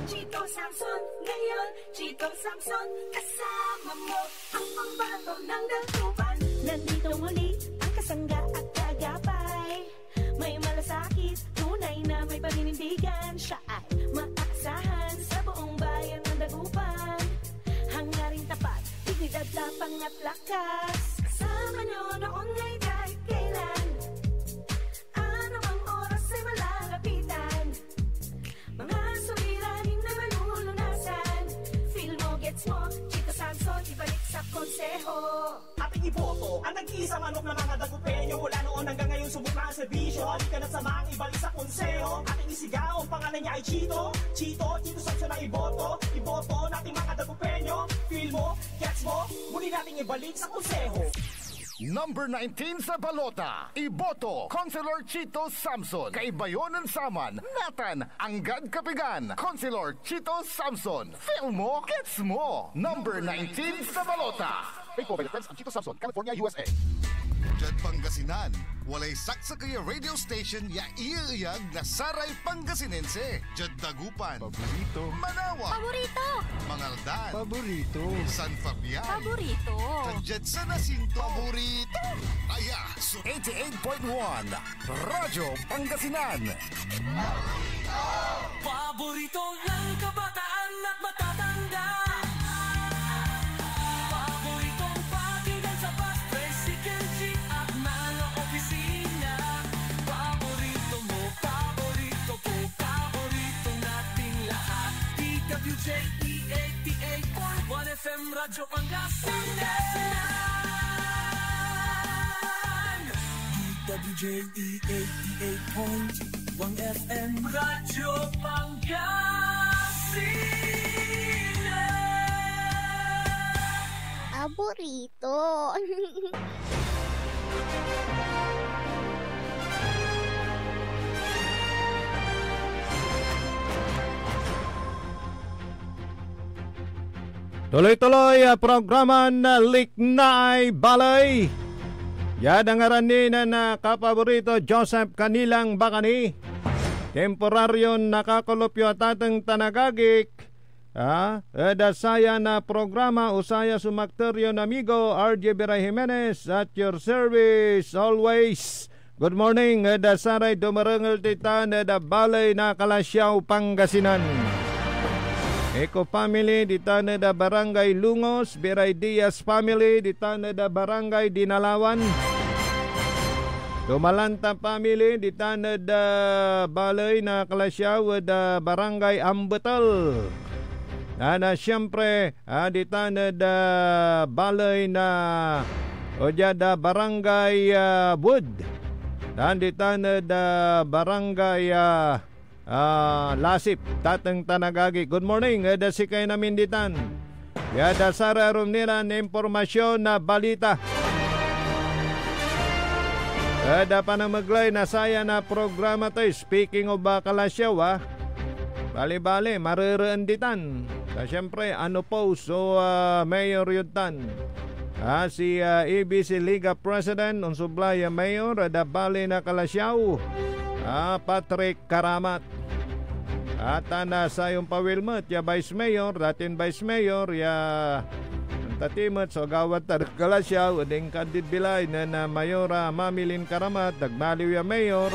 Chito Samson, ngayon, Chito Samson, kasama mo ang pambato ng Dagupan. Nandito muli ang kasangga at kaagapay. May malasakit, tunay na may paninindigan. Siya ay maaasahan sa buong bayan ng Dagupan. Hangarin tapat, dignidad, tapang at lakas. Kasama nyo noon, ngayon, kahit kailan. Anumang oras ay malalapitan. Mga suliranin na malulunasan. Feel mo, gets mo, Chito Samson, ibalik sa konseho. Ating iboto ang nag-iisang manok na mga Dagupeño. Mula noon hanggang ngayon, subok na ang serbisyo. Halika na't samahan ibalik sa konseho. Ating isigaw, ang pangalan niya ay Chito. Chito, Chito Samson ang iboto. Iboto natin mga Dagupeño. Feel mo, gets mo, muli nating ibalik sa konseho. Number nineteen sa balota, iboto, Councilor Chito Samson. Kaiba yon nen saman, natan, anggad kapigan, Councilor Chito Samson. Feel mo, gets mo. Number nineteen sa balota. Paid for by the Friends of Chito Samson, California, U S A. Diad Pangasinan, walay saksakey a radio station ya ieyag na saray Pangasinense. Diad Dagupan. Paborito. Manawa. Paborito. Mangaldan. Paborito. San Fabian. Paborito. Tan diad San Jacinto. Paborito. Aya so eighty-eight point one Radyo Pangasinan. Paborito ng kabataan at matatanda. Paboritong pakinggan sa bus, tricycle, jeep at mga opisina. Paborito mo, paborito ko, paborito nating lahat. D W J E eighty-eight point one F M Radyo Pangasinan. D W J E eighty-eight point one F M Radyo Pangasinan. Paborito. Tuloy-tuloy a programan Liknaay Baley. Diad ngaran ni nen, ah, kapaborito Joseph Canilang Bacani. Temporaryon nakakolopyo a tateng tan agagik, ah, ed, ah, sayan a programa, o saya so makter yon amigo, R J Biray Jimenez, at your service always. Good morning ed, ah, saray dumerengel ditan ed, ah, baley na Calasiao, Pangasinan. Eco family ditan ed, ah, Barangay Lungos, Biray Diaz family ditan ed, ah, Barangay Dinalawan. Dumalanta family ditan ed, ah, baley na Calasiao ed, ah, Barangay Ambetel. Tan, ah, siyempre, ah, ditan ed, ah, baley na, o diad, ah, Barangay, ah, Wood. Tan ditan ed, ah, Barangay, ah, ah, Lasip, tateng tan agagi. Good morning ed, ah, sikayon amin ditan. Diad, ah, saray arum niran impormasyon na balita. Ed, ah, panamegley na sayan a programa tayo, speaking of, ah, Calasiao, ah, Bali-bali, marereen ditan. Ta siyempre, ano po so, ah, mayor yod tan? Ah, si, ah, A B C Liga President, onsublay a mayor, ed, ah, baley na Calasiao, ah, Patrick Karamat. At, ah, na sayon pawil met ya Vice Mayor, datin Vice Mayor, ya Pati met so agawad tan ed Calasiao ed inkandid bilay nen, ah, Mayor, ah, Mamie Lynn Caramat, nagmaliw ya mayor,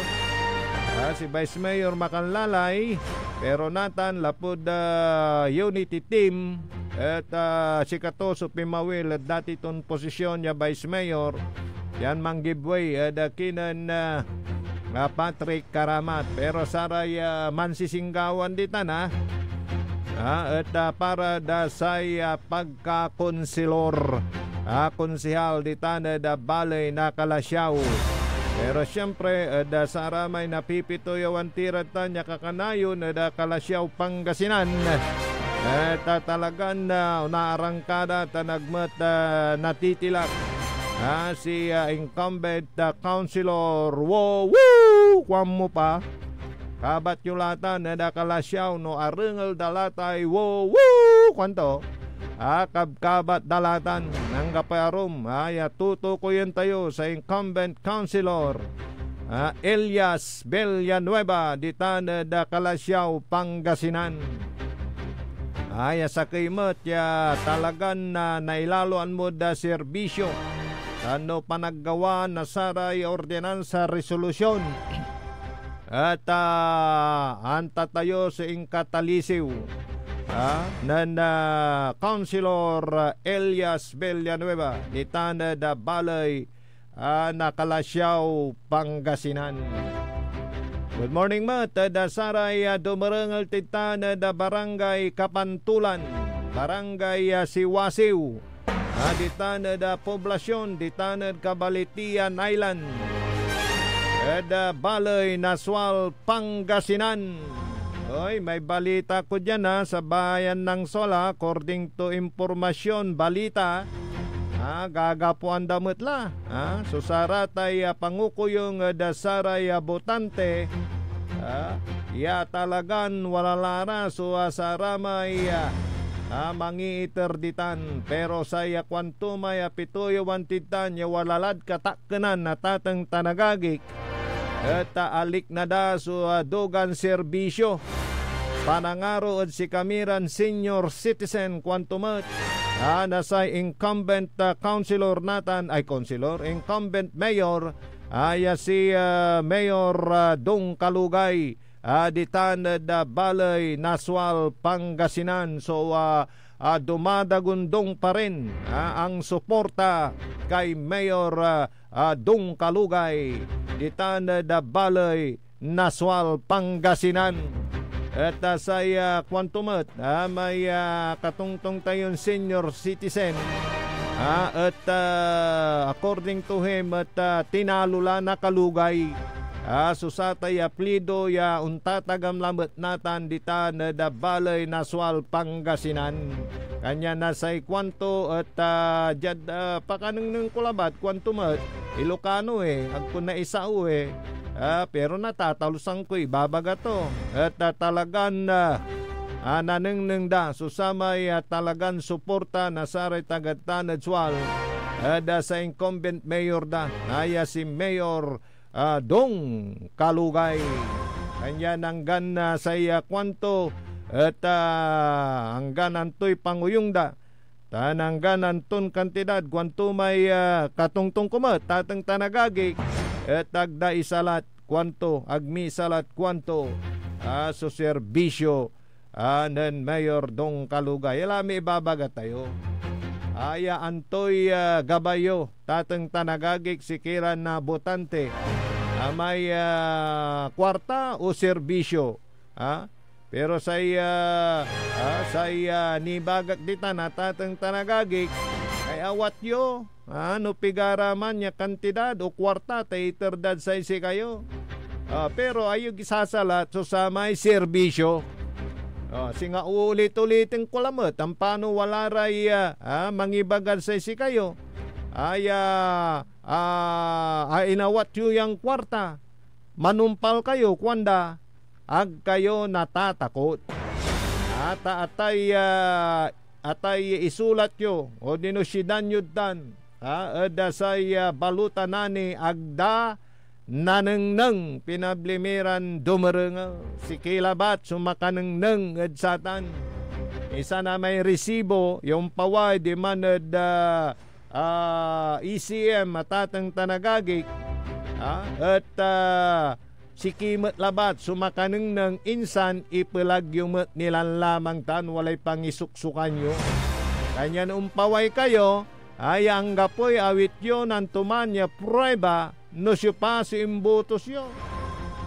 ah, si Vice Mayor Macanlalay, pero natan lapud, ah, unity team, et, ah, sikato so pinmawil ed dati ton posisyon ya Vice Mayor, pian mang-give way ed, ah, kinen, ah, ah, Patrick Caramat. Pero saray, ah, mansisinggawan ditan, ah, ah, et, ah, para da say, ah, pagkakonselor, ah, konsehal ditan ed, ah, baley na Calasiao. Pero siyempre, ed, ah, saramay napipitoyawan ti rad tan ya kakanayon ed, ah, Calasiao, Pangasinan, et, ah, talagan, ah, naarangkada tan agmet, ah, natitilak, ah, si, ah, incumbent, ah, Councilor Wo Wo, kuan mo pa. Kabat yo la tan ed Calasiao no arengel da la tay wo wo, kuanto. Ah, kabkabat da la tan, anggapoy arum, ah, ya tutukoyen tayo say incumbent councilor, ah, Elias Villanueva, ditan ed Calasiao, Pangasinan. Ah, ya sakey met ya talagan, ah, nailaloan mod, ah, serbisyo tan no panaggawa na saray ordinansa, resolusyon, et, ah, anta tayo so inkatalisiw, ah, nen, ah, Councilor, ah, Elias Villanueva, ditan ed, ah, baley, ah, na Calasiao, Pangasinan. Good morning met ed, ah, saray, ah, dumerengel tid tan ed, ah, Barangay Kapantulan, Barangay, ah, Siwasiw, ah, ditan ed, ah, poblasyon, ditan ed Cabalitian Island, ed, ah, baley na Sual, Pangasinan. Oy, may balita ko dian, ah, sa bayan ng Sual, ah, according to impormasyon, balita, ah, gagapoan da met la, ah, so saratay, ah, pangukuyong ed, ah, saray, ah, botante, ah, ya talagan wala la ra so, ah, saramay, ah, ah, mangiiter ditan. Pero say, ah, kuanto may, ah, pitoyawan tid tan ya wala lad katakkenan na tateng tan agagik, et, ah, alikna da so, ah, dugan serbisyo. Panangaro ed sikami ran senior citizen, kuanto met, ah, na say incumbent, ah, councilor natan, ay, councilor, incumbent mayor, ah, ya si, ah, Mayor, ah, Dong Kalugay, ah, ditan ed, ah, baley na Sual, Pangasinan. So, ah, ah, dumadagundong pa rin, ah, ang suporta kay Mayor, ah, ah, Dong Kalugay, ditan ed, ah, baley na Sual, Pangasinan. Et, ah, say, ah, kuanto met, ah, may, ah, katongtong tayon senior citizen, ah, et, ah, according to him, et, ah, tinalo la na Kalugay, ah, so satay apelyido ya ontatagam lamet natan ditan ed, ah, baley na Sual, Pangasinan. Kanyan na say kuanto et, ah, diad, ah, pakanengneng ko labat, kuanto met, Ilocano, eh, agko naisao, eh. Ah, pero natatalusan koy ibabaga to. Et, ah, talagan, ah, ah, nanengneng da so samay, ah, talagan suporta na saray tagad tan ed Sual, ed, ah, say incumbent mayor da, aya si Mayor, ah, Dong Kalugay. Kanyan anggan, ah, say, ah, kuanto et, ah, anggan antoy panguyong da, tan anggan anton kantidad, kuanto may, ah, katongtong ko met, tateng tan agagik, et ag da isalat, kuanto, ag mi isalat, kuanto, ah, so serbisyo, ah, nen Mayor Dong Kalugay. Ala mi ibabaga tayo. Aya antoy, ah, gabay yo, tateng tan agagik, sikiran, ah, botante, amay, ah, kuarta o serbisyo, ah? Pero say, ah, ah, say, ah, nibagak ditan, tateng tan agagik, ay awat yo, ah, no pigara man ya kantidad o kuarta ta iter dad say sikayo. Ah, pero ayog isasalat so samay serbisyo. Ah, singa uulit-uliten ko lamet, ampano wala ray, ah, ah, mangibagad say sikayo. Ay, ah, ah, ah, inawat yo yan kuarta. Manumpal kayo, kuanda, ag kayo natatakot. Ata atay, ah, atay isulat yo, odino sidan yod tan, ah, ed, ah, say, ah, balota nani ag da nanengneng, pinabli mi ran dumerengel. Siki labat so makanengneng ed satan. Insan amay resibo ya ompaway diman ed, ah, ah, E C M, atateng tan agagik, ah, et, ah, siki met labat so makanengneng, insan ipelag yo met ni lanlamang tan walay pangisuksukan yo. Kanyan ompaway kayo, ay anggapoy awit yo na antoman ya prueba no siopa so imbotos yo.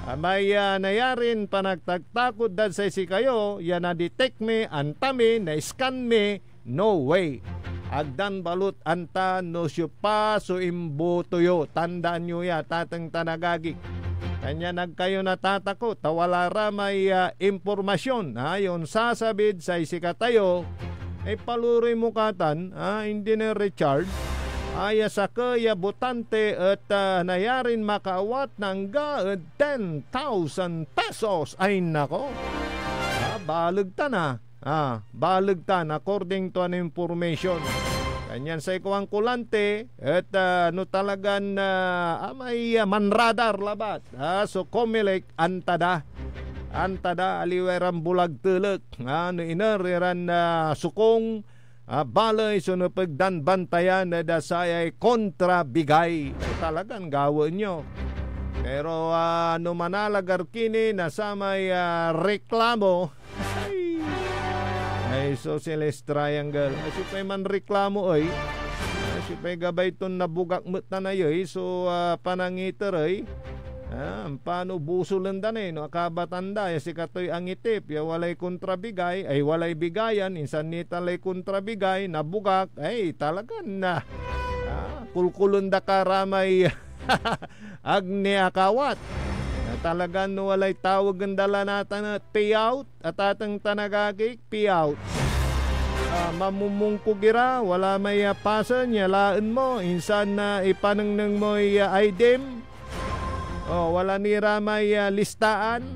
Amay, ah, nayarin panagtagtakot dad say sikayo ya na-detect mi, anta mi, na-scan mi, no way. Agdan balut anta no siopa so imboto yo. Tandaan yo ya, atateng tan agagik. Kanyan ag kayo natatakot, ta wala ra may, ah, impormasyon, ah, ya onsasabid say sikatayo, ay paluroy mo katan, ah, Engineer Richard, ay, ah, sakey ya botante et, ah, nayarin makaawat na angga ed ten thousand pesos. Ay nako! Ah, baleg tan, ah. Ah, baleg tan, according to an information. Kanyan say kuan ko lanti, et, ah, no talagan, ah, amay, ah, manradar labat, ah, so Comelec, anta da. Anta da, aliwa iran bulag telek, ah, no iner iran, ah, sokung, ah, baley so nepeg dan bantayan ed, ah, sayay kontrabigay. Talagan gawaen yo. Pero, ah, no manalagar kini na samay, ah, reklamo, ay, ay, so, Celeste Triangle. Ay, siopay manreklamo, ay. Ay, siopay gabay ton nabugak met tan ayey so, ah, panangiter, ay. Ah, ampano busolen da ni, no akabatan da, ya sikatoy angitip, ya walay kontrabigay, ay, walay bigayan, insan nita lay kontrabigay, nabugak, ay, talagan na. Ah, kulkulen da ka ra may ag ni akawat. Na talagan no walay tawagen da la natan et payout, atateng tan agagik, payout. Ah, mamumungkog ira, wala may, ah, pasen ya laen mo, insan, ah, ipanengneng moy, ah, I D M. Oh, wala ni ra may, ah, listaan.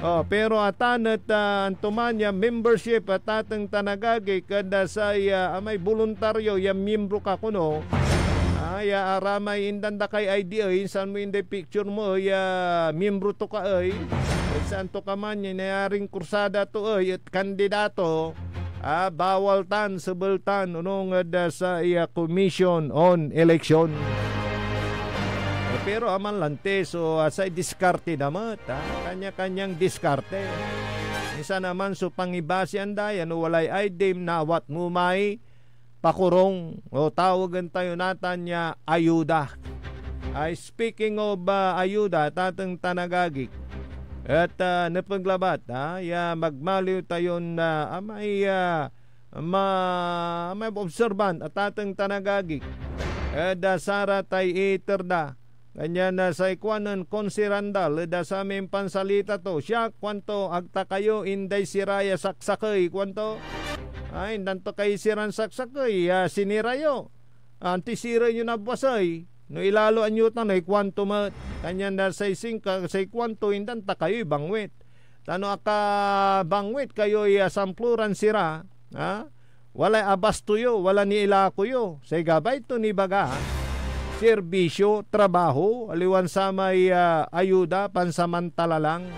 Oh, pero atan et, ah, antoman ya membership, atateng tan agagik, ed, ah, say, ah, amay boluntaryo ya miyembro ka kuno, ah, ya aramay indan da kay I D ey, insan mo inday picture mo ey, ya miyembro to ka ey, et saan to ka man ya nayarin kursada to ey, et kandidato, ah, bawal tan, sebel tan, onung ed, ah, say, ah, Commission on Election. Eh, pero aman lanti so, ah, say diskarte da met, ah, kanya-kanyang diskarte. Insan aman so pangibasian da, ya no walay I D M, naawat mo may pakurong, o tawagen tayo natan ya ayuda. Ay, speaking of, ah, ayuda, atateng tan agagik, et, ah, nepeg labat, ah, ya magmaliw tayon, ah, amay, ah, ma-, amay observant, atateng tan agagik, ed, ah, saratay iter da. Kanyan, ah, say kuanen Consi Randal ed, ah, samay impansalita to, "Siak," kuanto, "ag ta kayo inday sira ya saksakey," kuanto. Ay, indan to kay siran saksakey ya sinira yo. Anti siren yo nabwasey, no ilaloan yo tan ey, kuanto met. Kanyan, ah, say singka, say kuanto, "Indan ta kayoy bangwit. Ta no akabangwit kayoy, ah, samploran sira, ha? Walay abasto yo, wala ni ilako yo." Say gabay ton ibaga, serbisyo, trabaho, aliwan samay, ah, ayuda, pansamantala lang.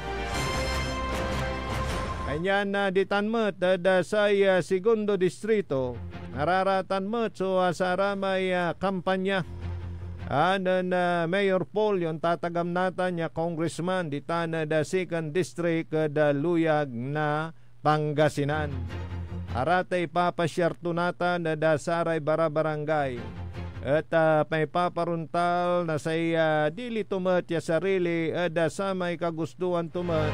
Kanyan, ah, ditan met ed, ah, say, ah, Segundo Distrito, nararatan met so, ah, saramay, ah, kampanya, ah, nen, ah, Mayor Paul, yon tatagam natan ya congressman ditan ed, ah, Second District ed, ah, luyag na Pangasinan. Aratay papasyar to natan ed, ah, saray barabarangay, et, ah, paipaparontal na say, ah, dili to met ya sarili ed, ah, samay kagustoan to met,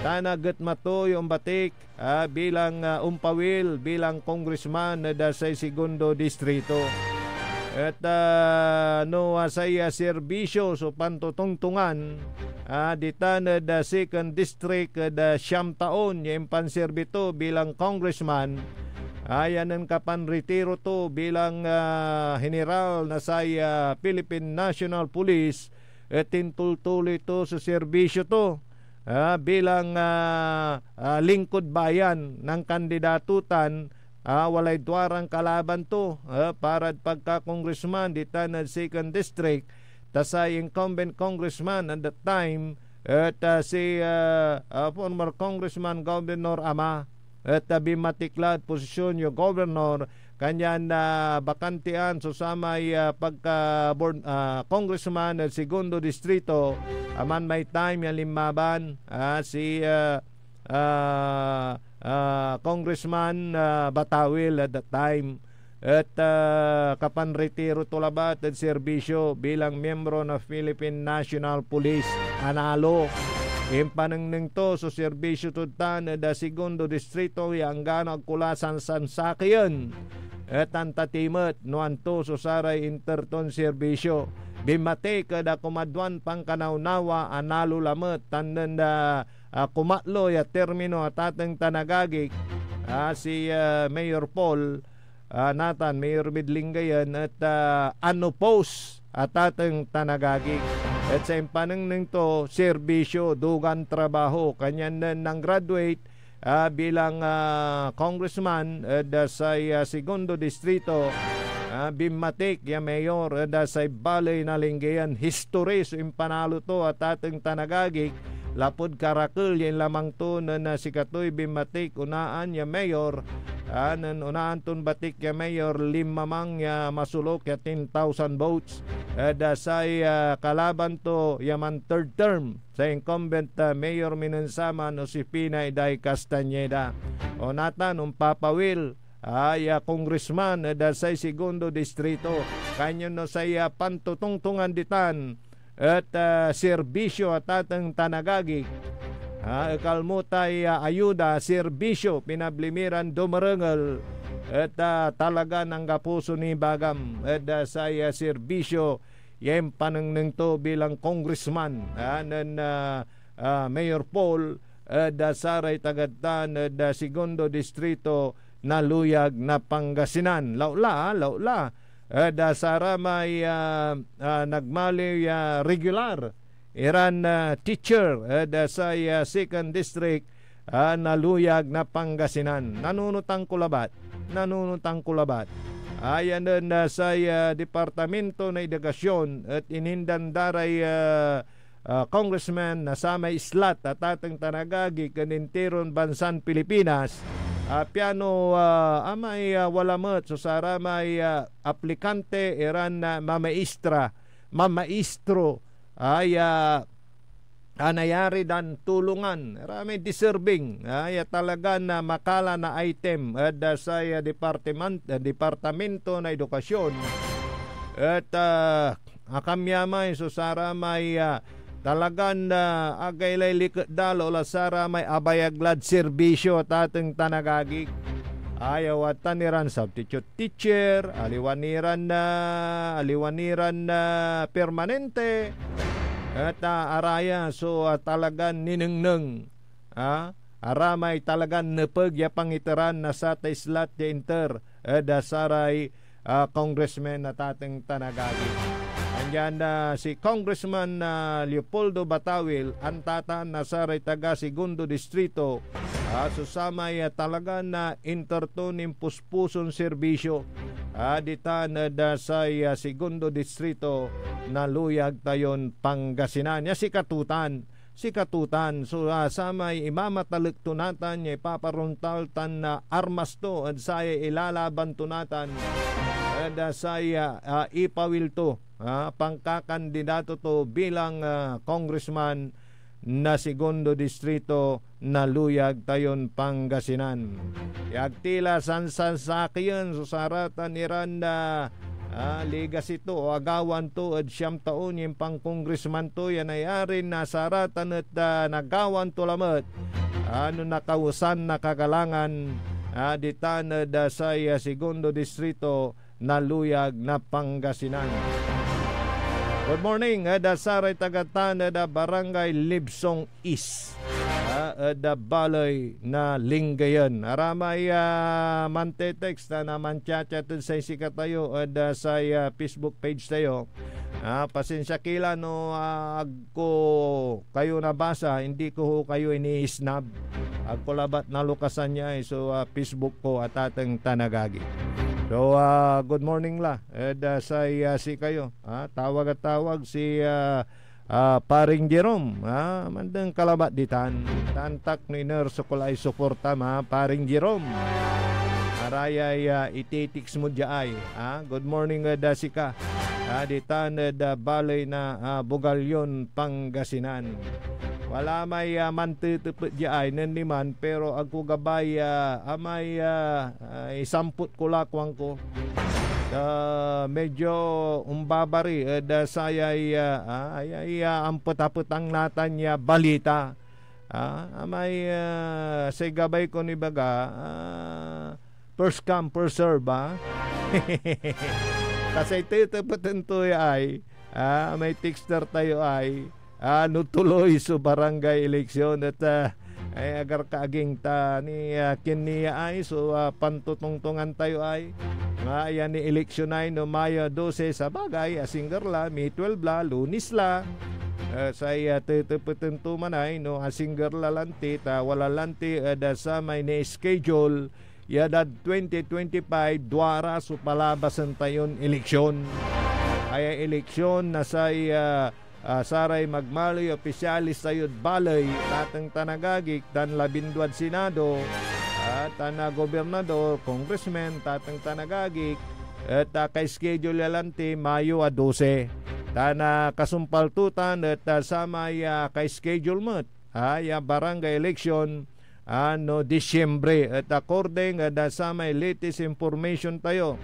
tan agetma to ya ombatik, ah, bilang, ah, ompawil bilang congressman ed, ah, say Segundo Distrito. Et, ah, no, ah, say, ah, serbisyo so pantotongtongan, ah, ditan ed, ah, Second District ed, ah, siam taon ya impanserbi to bilang congressman, ah, ya nen kapanretiro to bilang, ah, general na say, ah, Philippine National Police, et intultuloy to so serbisyo to, ah, bilang, ah, ah, lingkod bayan, nankandidato tan, ah, walay duaran kalaban to, ah, parad pagka-congressman ditan ed Second District, ta say incumbent congressman at that time, et, ah, si, ah, ah, former Congressman Governor Ama. et, ah, binmatik lad posisyon ya gobernador, kanyan, ah, bakantian so samay, ah, pagka-board, ah, congressman ed Segundo Distrito, aman may time ya linmaban, ah, si, ah, ah, ah, Congressman, ah, Batawil at that time. Et, ah, kapanretiro to labat ed serbisyo bilang miyembro na Philippine National Police, analo. Impanengneng to so serbisyo tod tan ed, ah, Segundo Distrito ya anggano agko la sansansakeyen. Et antati met no anto so saray inter ton serbisyo. Binmatik ed akumaduan pankanawnawa, analo lamet, tan nen, ah, ah, kumatlo ya termino, atateng tan agagik, ah, si, ah, Mayor Paul, ah, natan, Mayor Bidlingayan, et, ah, unopposed, atateng tan agagik. Et say impanengneng to, serbisyo, dugan trabaho. Kanyan nen nang-graduate, ah, bilang, ah, congressman ed, ah, say, ah, Segundo Distrito, ah, binmatik ya mayor ed, ah, say baley na Lingayen. History so impanalo to, atateng tan agagik, lapud karakel ya inlamang to nen, ah, sikatoy binmatik onaan ya mayor, ah, nen onaan ton batik ya mayor, linmamang ya masolok ya ten thousand votes ed, ah, say, ah, kalaban to ya man-third term, say incumbent, ah, Mayor Minensaman Josefina Eday Castañeda. O natan, ompapawil, ah, ya congressman ed, ah, say Segundo Distrito. Kanyan no say, ah, pantotongtongan ditan et, ah, serbisyo, atateng tan agagik, ah, ekal mo tay, ah, ayuda, serbisyo, pinabli mi ran dumerengel, et, ah, talagan anggapo so nibagam ed, ah, say, ah, serbisyo ya impanengneng to bilang congressman, ah, nen, ah, ah, Mayor Paul, ed, ah, saray taga tan ed, ah, Segundo Distrito na Luyag na Pangasinan. Lautla, ah, lautla. Ed, ah, saramay, ah, ah, nagmaliw ya regular iran, ah, teacher ed, ah, say, ah, Second District, ah, na Luyag na Pangasinan. Nanunotan ko labat. Nanunotan ko labat. Ayan nen, ah, say, ah, Departamento na Edukasyon et inindan da ray, ah, ah, congressman na samay islat, atateng tan agagik, ed intiron bansan Pilipinas, ah, piano, ah, amay, ah, wala met so saramay, ah, aplikante iran, ah, mamaistra, mamaistro, ay, ah, a nayari dan tulongan, ramay deserving, ah, ya talagan, ah, makalan a item ed, ah, say, ah, departiman-, ah, Departamento na Edukasyon. Et, ah, akamyamay so saramay, ah, talagan, ah, agaylay liket da, lautla saramay abayag lad serbisyo, atateng tan agagik. Ay, awatan iran substitute teacher, aliwan iran, ah, aliwan iran, ah, permanente, et, ah, araya so, ah, talagan ninengneng, ah, aramay talagan nepeg ya pangiteran na satay islat ya inter ed, ah, saray, ah, congressmen, atateng tan agagik. Andiyan, ah, si Congressman, ah, Leopoldo Batawil, antatan na saray taga Segundo Distrito, ah, so samay, ah, talagan, ah, inter ton impuspuson serbisyo, ah, ditan ed, ah, say, ah, Segundo Distrito na Luyag tayon Pangasinan. Ya sikatotan, sikatotan so, ah, samay imamatalek to natan ya ipaparontal tan, ah, armas to ed sayay ilalaban to natan ed, ah, say, ah, ah, ipawil to, ah, pangkakandidato to bilang, ah, congressman na Segundo Distrito na Luyag tayon Pangasinan. Ya agti la sansansakeyen so saratan iran, ah, ah, legacy to o agawan to ed siam taon ya impangkongresman to ya nayarin nasaratan et, ah, nagawan to lamet, ah, no nakausan na kagalangan, ah, ditan ed, ah, say, ah, Segundo Distrito na Luyag na Pangasinan. Good morning ed, ah, saray taga tan ed, ah, Barangay Libsong East, ah, ed, ah, baley na Lingayen. Aramay, ah, mante-text tan, ah, manchat-chat ed say sikatayo ed, ah, say, ah, Facebook page tayo. Ah, pasensya ki la no, ah, ag ko kayo nabasa, hindi ko ho kayo iniisnab. Ag ko labat nalukasan ya, eh, so, ah, Facebook ko, atateng tan agagi. So, ah, good morning la ed, ah, say, ah, sikayo. Ah, tawag a tawag si, ah, ah, Paring Jerome, ah, mandeng ka labat ditan. Tan tak no iner so kulay suportam, ah, Paring Jerome. Arayay, ah, ititix mo dia ay, ah, good morning ed, ah, sika. Ah, ditan ed, ah, baley na, ah, Bugallon, Pangasinan. Wala may, ah, mantetepet dia ay nen diman, pero agko gabay, ah, amay, ah, ah, isampot ko la, kuanko. Ah, medyo ombabari ed, ah, sayay, ah, ah, ay, ay, ah, ampetapetang natan ya balita. Ah, amay, ah, say gabay kon ibaga, ah, first come, first serve, ah. Ta say tetepeten to ya ay, ah, may texter tayo ay, ah, no tuloy so barangay eleksyon et, ah, ay, agar kaaging ta ni, ah, kin ni ya ay so, ah, pantotongtongan tayo ay. Nga ayan ni eleksyon ay no Mayo dose, sabagay, asingger la, May twelve la, Lunes la. Eh, say, ah, tetepeten to man ay no asingger la lanti, ta wala lanti ed, ah, samay ni-schedule ya dad twenty twenty-five, duara so palabasen tayon eleksyon. Aya eleksyon na say, ah, ah, saray magmaliw ya opisyales tayod baley, tateng tan agagik, tan labinduad Senado, ah, tan, ah, gobernador, congressman, tateng tan agagik, et, ah, ka-schedule ya lanti Mayo a dose. Tan, ah, kasumpal to tan et, ah, samay, ah, ka-schedule met, ah, ya barangay election, ah, no Disyembre, et according ed, ah, samay latest information tayo,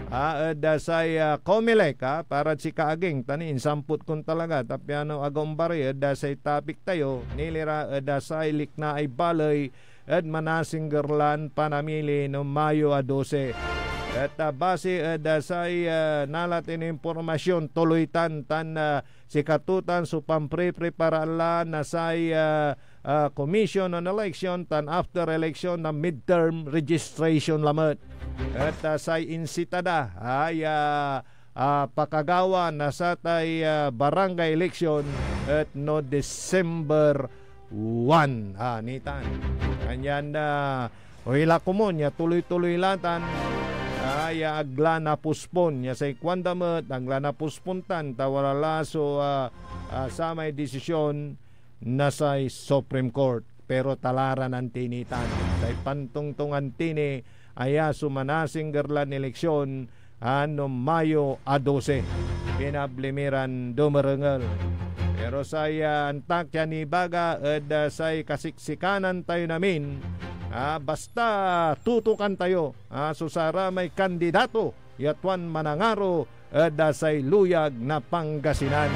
ah, ed, ah, say, ah, Comelec, ah, parad sika aging, ta ni insampot kon talaga, ta piano ag ombari ed, ah, say topic tayo, nilira ed, ah, say liknaay baley ed manasingger lan panamili no Mayo a dose. Et, ah, base ed, ah, say, ah, nalatin impormasyon, tuloy tan, tan, ah, sikato tan so pamprepreparaan la na say, ah, ah, Commission on Election tan after election na midterm registration lamet. Et, ah, say insitada, ay, ah, ah, pakagawa na satay, ah, barangay election et no December one. Ah, nitan. Kanyan, ah, o ila komon ya tuloy-tuloy la tan, ah, ya ag la napospon, ya say kuanda met, ag la napospon tan, ta wala la so, ah, ah, samay desisyon na say Supreme Court. Pero talaran antini tan, say pantongtongan tini, aya so manasingger lan eleksyon, ah, no Mayo a dose. Pinabli mi ran dumerengel. Pero say, ah, antak ya nibaga ed, ah, say kasiksikanan tayon amin, ah, basta tutukan tayo, ah, so saramay kandidato ya tuan manangaro ed, ah, say luyag na Pangasinan.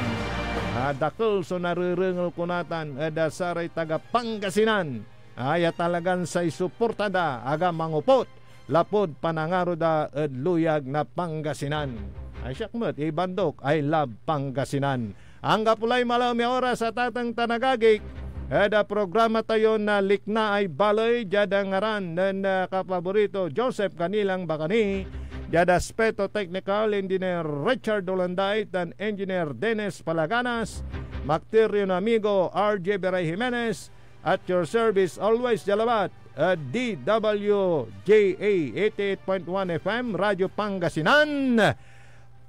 Ah, dakel so narerengel ko natan ed, ah, saray taga Pangasinan, ah, ya talagan say suporta da aga mangoput lapud panangaro da ed luyag na Pangasinan. Ay, siak met, Ibandok, I love Pangasinan. Anggapo lay malem ya oras, tateng tan agagik, ed, ah, programa tayo na Liknaay Baley, diad, ah, ngaran nen, ah, kapaborito Joseph Kanilang Bacani, diad aspeto teknikal, Engineer Richard Olanday tan Engineer Dennis Palaganas, maktir yon amigo R J Beray Jimenez, at your service always, dia labat, ah, D W J A eighty-eight point one F M, Radyo Pangasinan,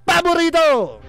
paborito!